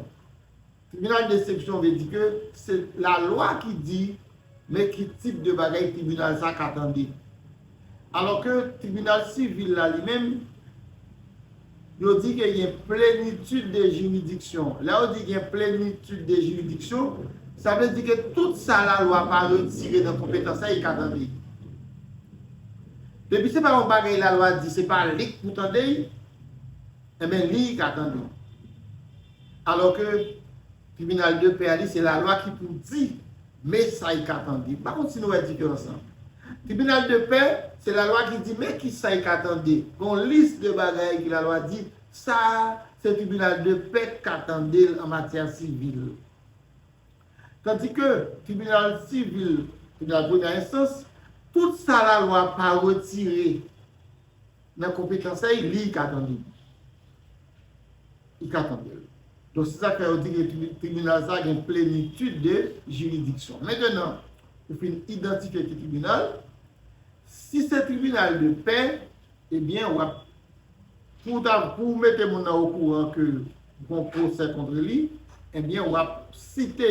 Tribinal deksepsyon vle di ke se lalwa ki di men ki tip de bagay tribinal sa ka tande. Alò ke tribinal sivil la li menm, yo di ke gen plenitid de jiridiksyon. Lè yo di gen plenitid de jiridiksyon, sa vle di ke tout sa lalwa pa retire nan konpetans la, li ka tande. Depi se pa yon bagay lalwa di, se pa li k pou tande, enben, li ka tande. Alò ke tribinal de pè a, li, se lalwa ki pou di, men sa li ka tande. M pa konn si nou wè diferans lan. Tribinal de pè, se lalwa ki di, men ki sa li ka tande. Gon lis de bagay ke lalwa di, sa, se tribinal de pè k ka tande l an matyè sivil. Tandike tribinal sivil, tribinal premyè enstans, tout sa lalwa pa retire nan konpetans li, li ka tande. Li ka tande. Donk, se sa k fè yo di ke tri-, tribinal sa gen plenitid de jiridiksyon. Mentenan, ou fin idantifye ki tribinal. Si se tribinal de pè, ebyen, w ap, pou w ta, pou w mete moun nan okouran ke gon pwosè kont li, ebyen, w ap site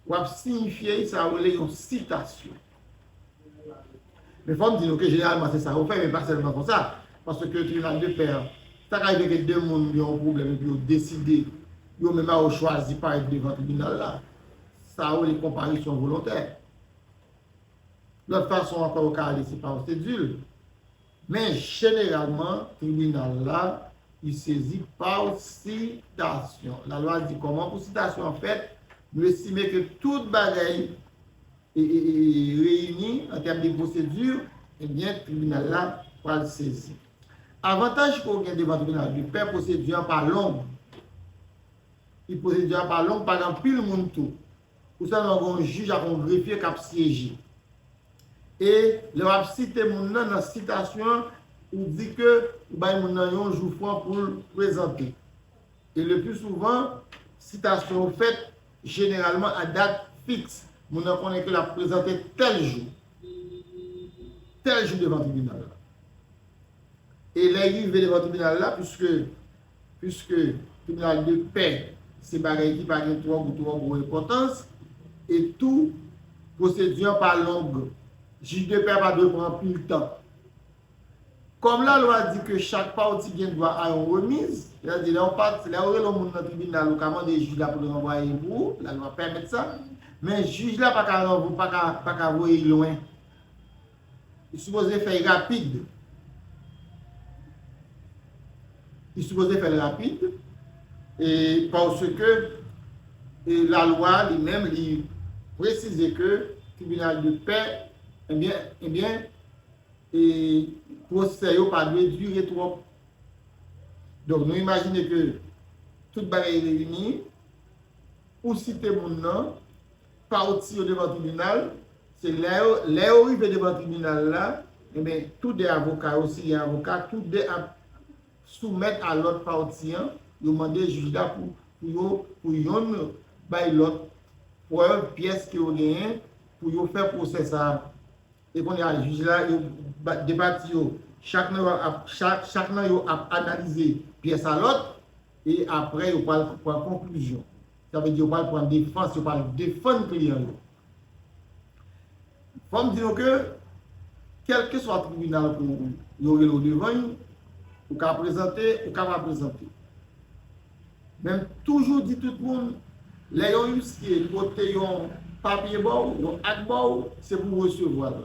w ap siyifye l, sa yo rele yon sitasyon. Men fò m di nou ke jeneralman se sa yo fè, men pa sèlman konsa. Paske tribinal de pè, sa ka rive ke de moun gen yon pwoblèm epi yo deside, yo menm a yo chwazi parèt devan tribinal la. Sa yo rele konparisyon volontè. Lòt fason ankò yo ka ale, se pa yon sedil. Men jeneralman, tribinal la, li sezi pa sitasyon. Lalwa di kòman pou sitasyon an fèt, nou estime ke tout bagay e, e, e, reyini an tèm de pwosedi, ebyen, tribinal la pral sezi. Avantaj ke w gen devan tribinal de pè, pwosedi an pa long. E pwosedi an pa long, pa gen anpil moun tou. Ou sèlman gen yon jij ak yon grefye k ap syeje. E lè w ap site moun nan, nan sitasyon an, ou di ke ou bay moun nan yon jou fran pou l prezante. E le pli souvan, sitasyon yo fèt jeneralman a dat fiks. Moun nan konnen ke l ap prezante tèl jou. Tèl jou devan tribinal la. E lè y rive devan tribinal la, piske, piske tribinal de pè, se bagay ki pa gen twò gwo, twò gwo enpòtans, e tou, pwosedi an pa long. Jij de pè pa dwe pran anpil tan. Kòm lalwa di ke chak pati gen dwa a yon remiz, sètadi lè yon pati, lè yo rele yon moun nan tribinal, ou ka mande jij la pou l ranvwaye l pou ou, lalwa pèmèt sa, men jij la pa ka ranv-, pa ka, pa ka voye l lwen. Li sipoze fè l rapid. Li sipoze fè l rapid, e, paske, e, lalwa li menm, li presize ke tribinal de pè, ebyen, ebyen, e, pwosè yo pa dwe dire twòp. Donk, nou imajine ke tout bagay reyini, ou site moun nan, pati yo devan tribinal, se lè yo, lè yo rive devan tribinal la, ebyen, tou de avoka yo, si gen avoka, tou de ap soumèt a lòt pati an, yo mande jij la pou, pou yo, pou yonn bay lòt prèv, pyès ke yo genyen, pou yo fè pwosè sa a. E kounye a, jij la, yo, ba-, de pati yo, chak nan yo ap, chak, chak nan yo ap analize pyès a lòt, e apre yo pral pran konklizyon. Sa vle di yo pral pran defans, yo pral defann kliyan yo. Fò m di nou ke, kèlkeswa tribinal ke w, yo rele w devan l, ou ka prezante, ou ka pa prezante. Men m toujou di tout moun, lè yon isye pote yon papye ba w, yon ak ba w, se pou w resevwa l.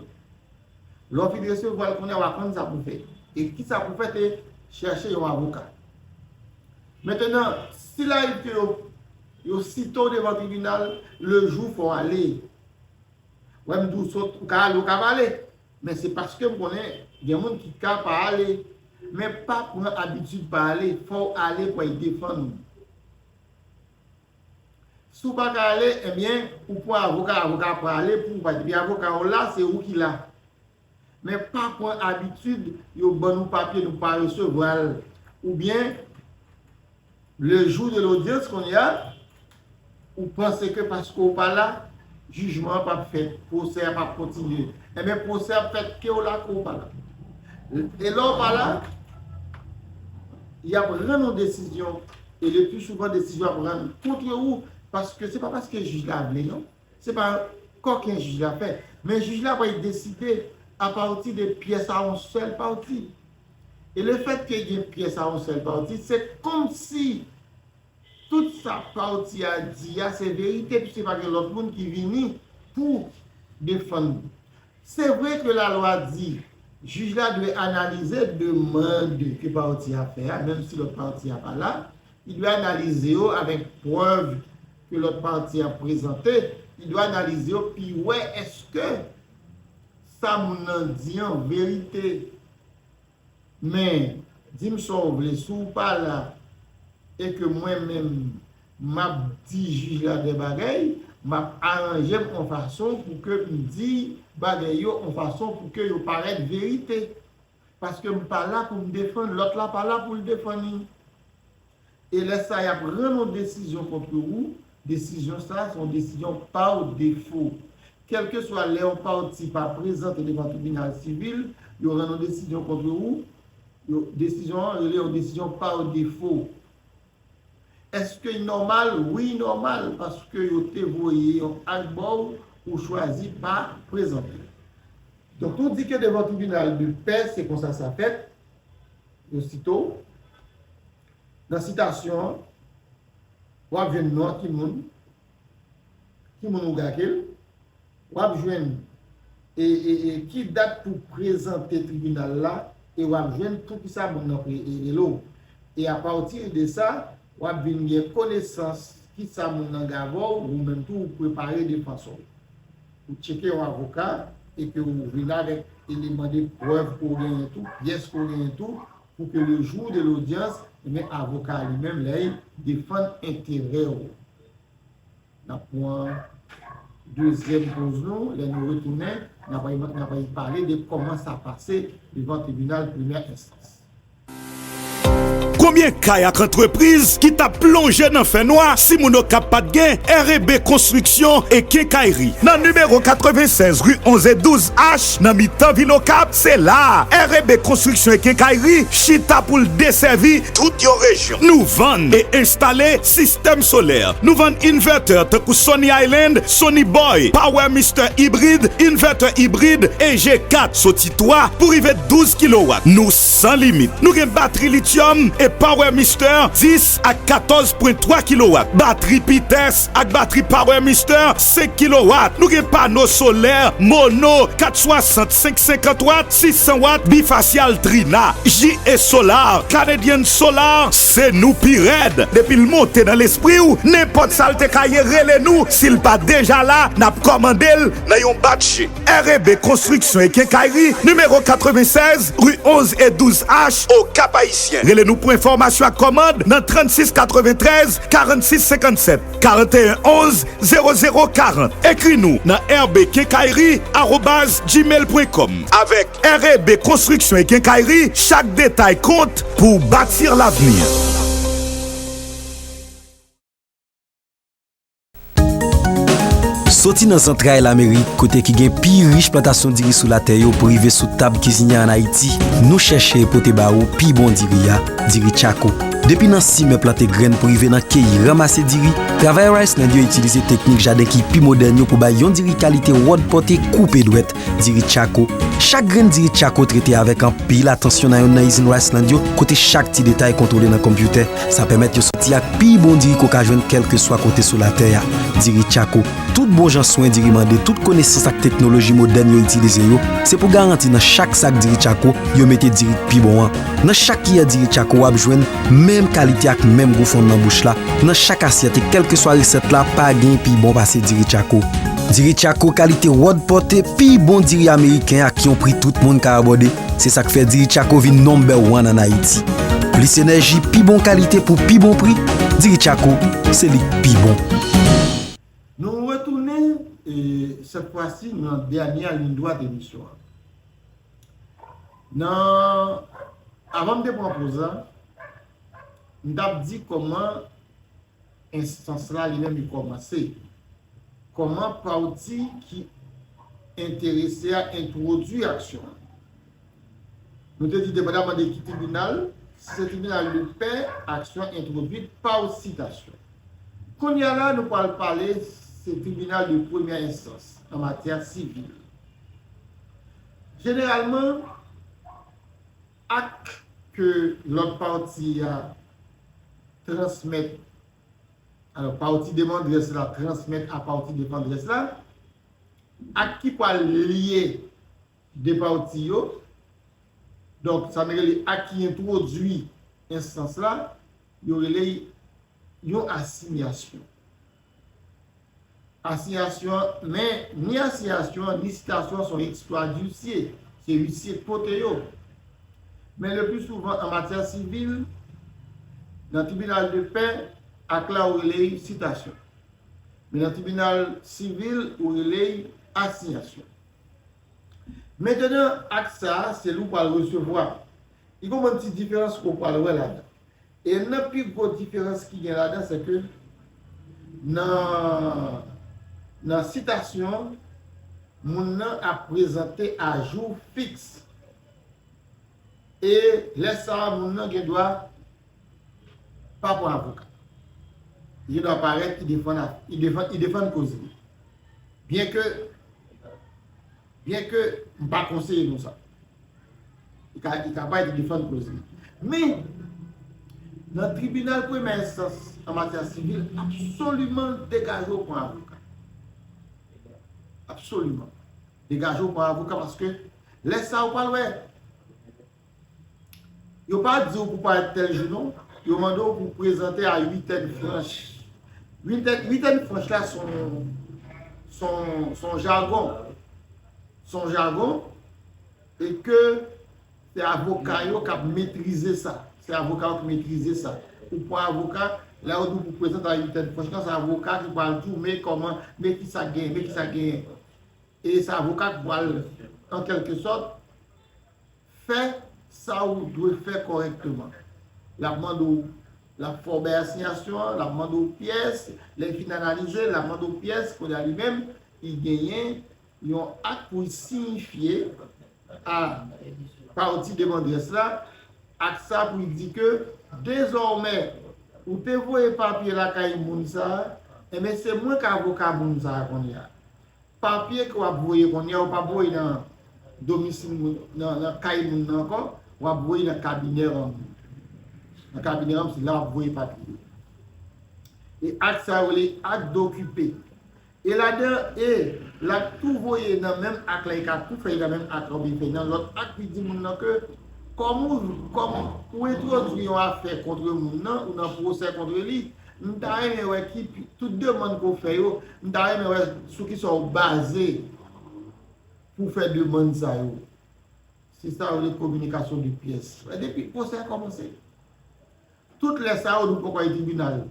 Lè w fin resevwa l, kounye a w a konn sa pou w fè. E kisa pou w fè, se chèche yon avoka. Mentenan, si l arive ke yo, yo site w devan tribinal, le jou fò w ale. Wè m di w sot, ou ka ale, ou ka pa ale. Men se paske m konnen gen moun ki ka pa ale. Men pa pran abitid pa ale, fò w ale pou al defann ou. Si w pa ka ale, ebyen, ou pran avoka, avoka pral ale pou ou, paske depi avoka w la, se ou ki la. Men pa pran abitid, yo ban nou papye, nou pa resevwa l. Oubyen, le jou de lodyans kounye a, ou panse ke paske w pa la, jijman an p ap fèt, pwosè a p ap kontinye. Ebyen, pwosè ap fèt ke w la, ke w pa la. E lè w pa la, y ap rann yon desizyon, e le pli souvan desizyon ap rann kont ou, paske se pa paske jij la vle, non. Se pa kòken jij la fè. Men jij la pral deside apati de pyès a yon sèl pati. E lefètke gen pyès a yon sèl pati, se kòmsi tout sa pati a di a se verite, piske pa gen lòt moun ki vini pou defann li. Se vre ke lalwa di, jij la dwe analize demann ke pati a fè a, menm si lòt pati a pa la, li dwe analize yo avèk prèv ke lòt pati a prezante, li dwe analize yo pi wè èske sa moun nan di an verite. Men, di m sa w vle, si w pa la, e ke mwen menm, m ap di jij la de bagay, m ap aranje m yon fason pou ke m di bagay yo yon fason pou ke yo parèt verite. Paske m pa la pou m defann, lòt la pa la pou l defann li. E lè sa a, y ap rann yon desizyon kont ou, desizyon sa a, se yon desizyon pa defo. Kèlkeswa lè yon pati pa prezante devan tribinal sivil, yo rann yon desizyon kont ou, yo, desizyon an rele yon desizyon pa defo. Èske l nòmal? Wi, nòmal, paske yo te voye yon ak ba w, ou chwazi pa prezante. Donk, nou di ke devan tribinal de pè, se konsa sa fèt, osito, nan sitasyon an, w ap jwenn non a ki moun, ki moun ou gake l, w ap jwenn e, e, e, ki dat pou prezante tribinal la, e w ap jwenn poukisa moun nan pre- e rele w. E apati de sa, w ap vin gen konesans kisa moun nan gave w, ou menm tou ou prepare defans ou. Ou tcheke yon avoka e ke ou vin avèk eleman de prèv ke w genyen tou, pyès ke w genyen tou, pou ke le jou de lodyans, ebyen, avoka a li menm, lè l defann enterè w. N ap pran dezyèm poz nou, lè nou retounen, n ap, n ap pale de kòman sa pase devan tribinal premyè enstans. Konbyen kay ak antrepriz ki t ap plonje nan fènwa si moun Okap pa t gen R E B Konstriksyon e Kenkayri? Nan nimewo katrevennsèz ri onz e douz H, nan mitan vil Okap, se la a R E B Konstriksyon e Kenkayri chita pou l desèvi tout yon rejyon. Nou vann e enstale sistèm solè. Nou vann invètè tankou Sunny Island, Sunny Boy, Power Mister ibrid, invètè ibrid E G kat, soti twa pou rive douz kilowat. Nou san limit. Nou gen batri lityòm e Power Mister dis ak katòz pwen twa kilowat, batri P T S ak batri Power Mister senk kilowat. Nou gen pano solè mono kat swasant, senk senkant wat, sis san wat, bifasyal Trina. J E Solar, Canadian Solar, se nou pi rèd. Depi l monte nan lespri w, nenpòt sa l te ka ye, rele nou. Si l pa deja la, n ap kòmande l nan yon batje. R E B Konstriksyon e Kenkayri, nimewo katrevennsèz, ri onz e douz H, Okap Ayisyen. Rele nou pou enfòmasyon ak kòmand nan trannsis katreventrèz, karannsis senkannsèt, karanteyen onz, zewo zewo karant. Ekri nou nan R B Kenkayri arobaz gmail pwen kòm. Avèk R E B Konstriksyon e Kenkayri, chak detay kont pou w bati lavni. Soti nan zantray Lamerik, kote ki gen pi rich plantasyon diri sou latè yo, pou rive sou tab kizinye ann Ayiti, nou chèche pote ba ou pi bon diri a, diri Tchako. Depi nan simen plante grenn pou rive nan keyi, ranmase diri, travayè Riceland yo itilize teknik jaden ki pi modèn yo pou bay yon diri kalite wòdpòte koupe dwèt, diri Tchako. Chak grenn diri Tchako trete avèk anpil atansyon nan yonn nan izin Riceland yo, kote chak ti detay kontwole nan konpyitè. Sa pèmèt yo soti ak pi bon diri ke w ka jwenn kèlkeswa kote sou latè a. Diri Tchako. Tout bon jan swen diri mande, tout konesans ak teknoloji modèn yo itilize yo, se pou garanti nan chak sak diri Tchako, yo mete diri k pi bon an. Nan chak kiyè diri Tchako, w ap jwenn menm kalite ak menm gou fonn nan bouch la. Nan chak asyèt e kèlkeswa resèt la, pa gen pi bon pase diri Tchako. Diri Tchako kalite wòdpòte, pi bon diri ameriken ak yon pri tout moun ka abòde. Se sa k fè diri Tchako vin number one ann Ayiti. Plis enèji, pi bon kalite pou pi bon pri, diri Tchako, se li k pi bon. Nou retounen, e, sèt fwa si, nan dènye liy dwat emisyon an. Nan, avan m te pran poz la, m t ap di kòman enstans la li menm li kòmanse. Kòman pati ki enterese a entwodui aksyon an. Nou te di depandaman de ki tribinal, si se tribinal de pè, aksyon entwodui pa sitasyon. Kounye a la, nou pral pale se tribinal de premyè enstans an matyè sivil. Jeneralman, ak ke lòt pati a transmèt, alò, pati demandrès la transmèt a pati defandrès la, ak ki pral lye de pati yo, donk, sa nou rele ak ki entwodui enstans la, yo rele yon asinyasyon. Asinyasyon, men ni asinyasyon, ni sitasyon se yon ekstradisye, se isye k pote yo. Men le pli souvan an matyè sivil, nan tribinal de pè, ak la ou rele l sitasyon. Men nan tribinal sivil, ou rele l asinyasyon. Mentenan, ak sa a, se li w pral resevwa. Li gon bann ti diferans ke w pral wè ladan. E youn nan pi gwo diferans ki gen ladan, se ke nan, nan sitasyon, moun nan ap prezante a jou fiks. E lè sa a, moun nan gen dwa pa pran avoka. Li dwa parèt, li defann, li defann, li defann koz li. Byen ke, byen ke m pa konseye nou sa. Li ka, li ka parèt, li defann koz li. Men, nan tribinal premyè enstans an matyè sivil, absoliman degaje w pran avoka. Absoliman. Degaje w pran avoka paske lè sa ou pral wè. Yo pa di w pou parèt tèl jou non. Yo mande w pou prezante a uitèn franch. Uitèn, uitèn franch la se yon, se yon, se yon jagon. Se yon jagon e ke se avoka yo k ap metrize sa. Se avoka yo ki metrize sa. Ou pran avoka, lè yo di w pou prezante a uitèn franch la, se avoka ki pral di w, men kòman, men kisa k genyen, men kisa k genyen. E se avoka k pral, an kèlke sòt, fè sa ou dwe fè kòrèkteman. L ap mande w, l ap fè w bay asiyasyon an, l ap mande w pyès, lè l fin analize, l ap mande w pyès, kounye a li menm, li genyen yon ak pou l siyifye a pati demandè la, ak sa pou l di ke dezòmè, ou te voye papye lakay moun sa a, enben se mwen k avoka moun sa a kounye a. Papye ke w ap voye kounye a, ou p ap voye nan domisil moun, nan, nan kay moun nan ankò, w ap voye nan kabinè an. Nan kabinè an, se la w ap voye papye yo. E ak sa yo rele ak dokipe. E ladan, e l ap tou voye nan menm ak la, li ka tou fè nan menm ak la, oubyen fè nan lòt ak, li di moun nan ke, kòm ou, kòm ou entwodui yon afè kont moun nan, ou nan pwosè kont li, m ta renmen wè ki pi, tout demann ke w fè yo, m ta renmen wè sou kisa w baze pou w fè demann sa yo. Se sa yo rele kominikasyon de pyès. Depi pwosè a kòmanse. Tout lè sa yo, nou poko al tribinal.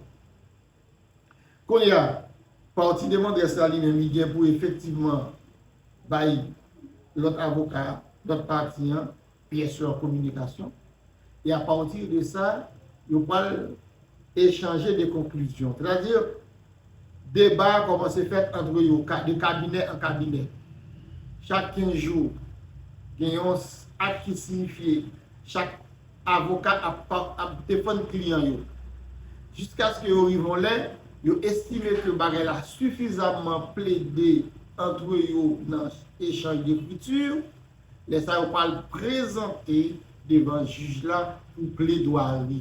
Kounye a, pati demandè sa li menm, li gen pou efektivman bay lòt avoka, lòt pati an, pyès yo an kominikasyon. E apati de sa, yo pral echanje de konklizyon. Sètadi, deba a kòmanse fèt ant yo, ka, de kabinè an kabinè. Chak kenz jou, gen yon s-, ak ki siyifye, chak avoka ap, ap defann kliyan yo. Jiskaske yo rive yon lè, yo estime ke bagay la sifizamman plede ant yo nan echanj dekriti, lè sa yo pral prezante devan jij la pou pledwari.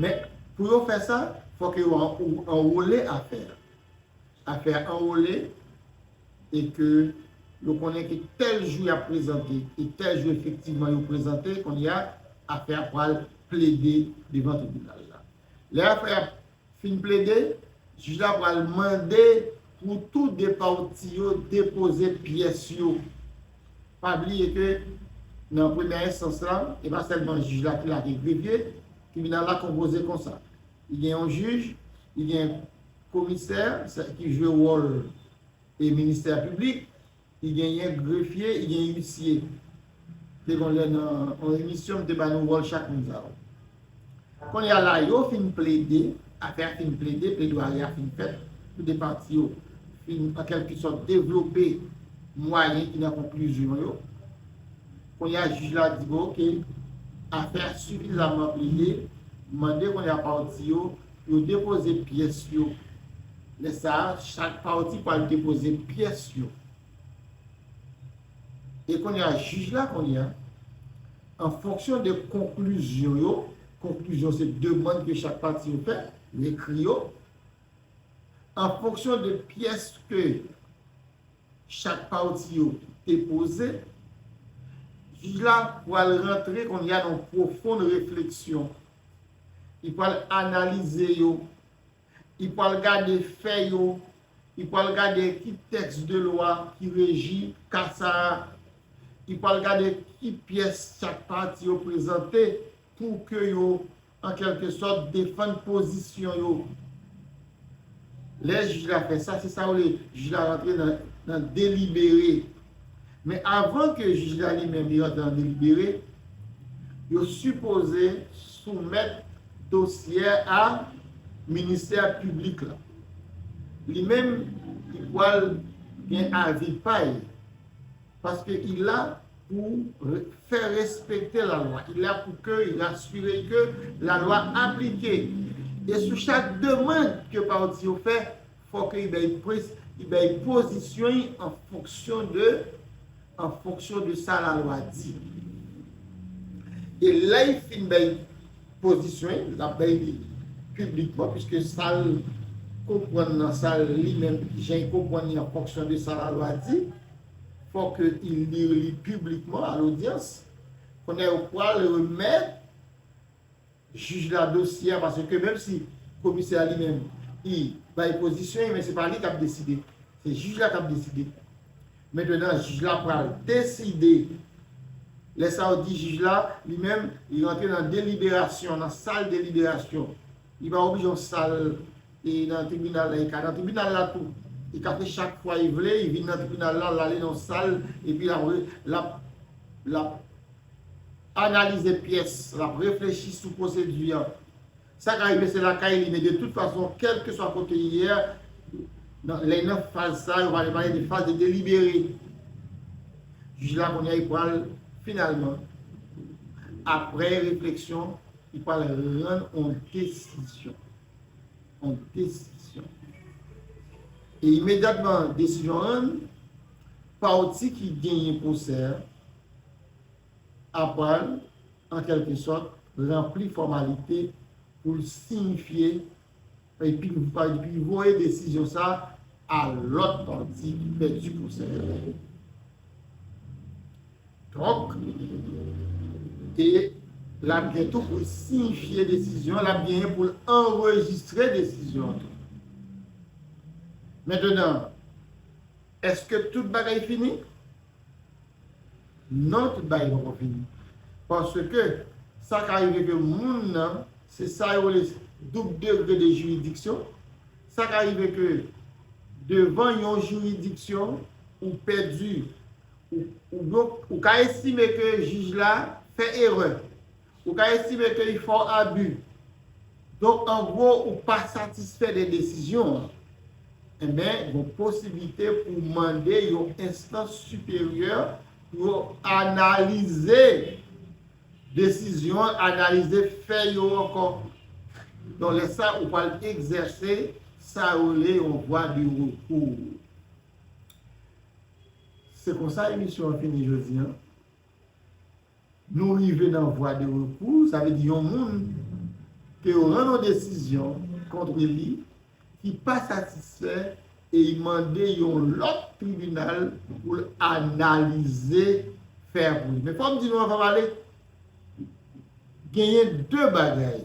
Men, pou yo fè sa, fòk yo an-, anwole afè a. Afè a anwole e ke yo konnen ke tèl jou y ap prezante e tèl jou efektivman yo prezante, kounye a, afè a pral plede devan tribinal la. Lè afè a fin plede, jij la pral mande pou tou de pati yo depoze pyès yo. Pa bliye ke nan premyè enstans la, e pa sèlman jij la ki la, gen grefye, tribinal la konpoze konsa. Li gen yon jij, li gen komisè, sa ki jwe wòl e ministè piblik, li genyen grefye, li gen isye. Te gon lè nan yon emisyon, m te ba nou wòl chak moun sa yo. Kounye a la, yo fin plede, afè a fin plede, pledwari a fin fèt, tou de pati yo fin, an kèlke sòt, devlope mwayen ki nan konklizyon yo. Kounye a, jij la di, bon, oke, afè a sifizamman plede, mande kounye a pati yo, yo depoze pyès yo. Lè sa a, chak pati pral depoze pyès yo. E kounye a, jij la, kounye a, an fonksyon de konklizyon yo, konklizyon se demann ke chak pati yo fè, yo ekri yo, an fonksyon de pyès ke chak pati yo depoze, jij la pral rantre kounye a nan pwofon refleksyon. Li pral analize yo, li pral gade fè yo, li pral gade ki tèks de lwa ki reji ka sa a, li pral gade ki pyès chak pati yo prezante pou ke yo, an kèlke sòt, defann pozisyon yo. Lè jij la fè sa, se sa yo rele jij la rantre nan, nan delibere. Men avan ke jij la li menm li rantre nan delibere, yo sipoze soumèt dosye a ministè piblik la. Li menm, li pral gen avi pa l, paske li la pou re-, fè respekte lalwa. Li la pou ke li asire ke lalwa aplike. E sou chak demann ke pati yo fè, fòk li bay pres, li bay pozisyon li an fonksyon de, an fonksyon de sa lalwa di. E lè li fin bay pozisyon li, l ap bay li piblikman, piske sa l konprann nan sa l li menm, jan l konprann li an fonksyon de sa lalwa di, fòk li li li piblikman a lodyans. Kounye a yo pral remèt jij la dosye a, paske menm si komisè a li menm, li bay pozisyon, men se pa li k ap deside. Se jij la k ap deside. Mentnan, jij la pral deside. Lè sa yo di jij la, li menm, li rantre nan deliberasyon, nan sal deliberasyon. Li pa oblije yon sal e nan tribinal la, li ka nan tribinal la tou. Li ka fè chak fwa li vle, li vin nan tribinal la, l ale nan yon sal, epi l ap, l ap, l ap analize pyès, l ap reflechi sou pwosedi an. Sa ka rive se lakay li, men de tout fason, kèlkeswa kote li ye a, nan, lè nan faz sa, yo pale, pale de faz de delibere. Jij la kounye a, li pral finalman, apre refleksyon, li pral rann yon desizyon. Yon desizyon. E imedyatman desizyon rann, pati ki genyen pwosè a pral, an kèlkesòt, ranpli fòmalite pou l siyifye epi, epi voye desizyon sa a lòt pati ki pèdi pwosè a. Donk, e l ap gen tou pou l siyifye desizyon, l ap genyen pou l anrejistre desizyon an tou. Mentnan, èske tout bagay fini? Non, tout bagay poko fini. Paske sa ka rive ke moun nan, se sa yo rele doub degre de jiridiksyon. Sa ka rive ke devan yon jiridiksyon, ou pèdi, ou, ou, ou, ou ka estime ke jij la fè erè. Ou ka estime ke li fè w abi. Donk, an gwo, ou pa satisfè de desizyon an. Enben, gen posiblite pou mande yon enstans siperyè pou yo analize desizyon an, analize fè yo ankò. Donk, lè sa, ou pral egzèse sa yo rele yon vwa de rekou. Se konsa emisyon an fini jodi a. Nou rive nan vwa de rekou, sa vle di yon moun ke yo rann yon desizyon kont li ki pa satisfè e li mande yon lòt tribinal pou l analize fè a pou li. Men fò m di nou anvan m ale, genyen de bagay.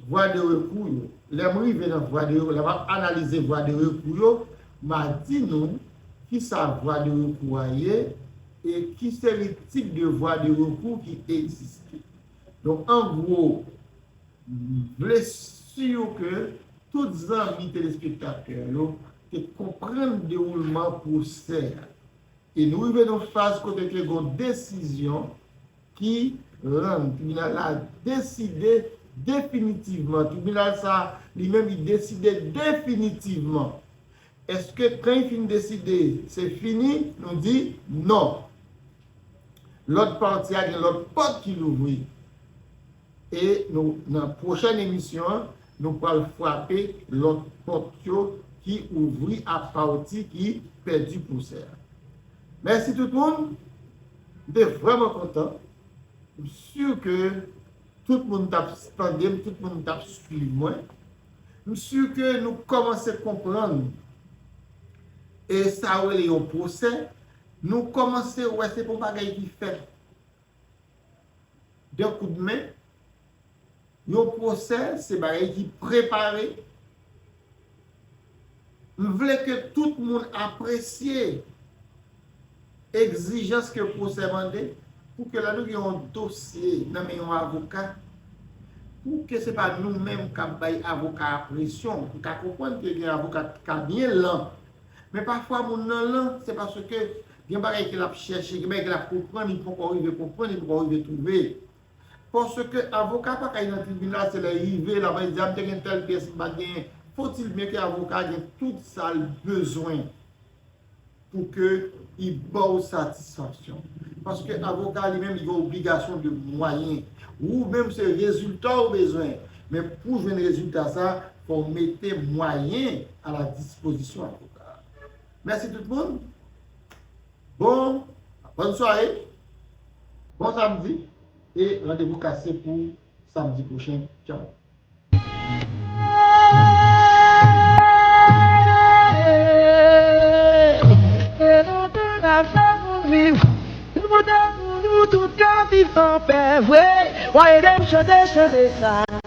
Vwa de rekou yo. Lè m rive nan vwa de rekou, lè m ap analize vwa de rekou yo, m a di nou kisa vwa de rekou a ye e ki seri tip de vwa de rekou ki egziste. Donk, an gwo, m vle si ke tout zanmi telespektatè yo te konprann dewoulman pwosè a. E nou rive nan faz kote ke gen yon desizyon ki rann, tribinal la deside definitivman. Tribinal sa, li menm, li deside definitivman. Èske kan li fin deside, se fini? Nou di non. Lòt pati a gen lòt pòt ki louvri. E nou, nan pwochèn emisyon an, nou pral frape lòt pòt yo ki ouvri a pati ki pèdi pwosè a. Mèsi tout moun. M te vrèman kontan. M si ke tout moun t ap tande m, tout moun t ap swiv mwen. M si ke nou kòmanse konprann e sa yo rele yon pwosè. Nou kòmanse wè se pa yon bagay ki fèt de koudmen. Yon pwosè, se bagay ki prepare. M vle ke tout moun apresye egzijans ke pwosè mande, pou ke lè nou gen yon dosye nan men yon avoka, pou ke se pa nou menm k ap bay avoka a presyon. M ka konprann ke gen avoka ki ka byen lan, men pafwa moun nan lan, se paske gen bagay ke l ap chèche, gen bagay ke l ap konprann, li poko rive konprann, li poko rive twouve. Paske avoka pa kay nan tribinal, se lè l rive, l ap di, "A, m te gen tèl pyès, m pa t genyen." Faut-il bien ke avoka gen tout sa l bezwen pou ke li ba w satisfaksyon. Paske avoka li menm, li gen obligasyon de mwayen. Ou menm, se rezilta w bezwen. Men pou jwenn rezilta sa, fò w mete mwayen a la dispozisyon avoka a. Mèsi tout moun. Bon, bòn sware. Bon samdi. E randevou kase pou samdi pwochen. Tchaw. Tout moun ap fè pou viv. Tout moun ap pou nou tout ka viv anpè vre. Wa ede m chante, chante sa.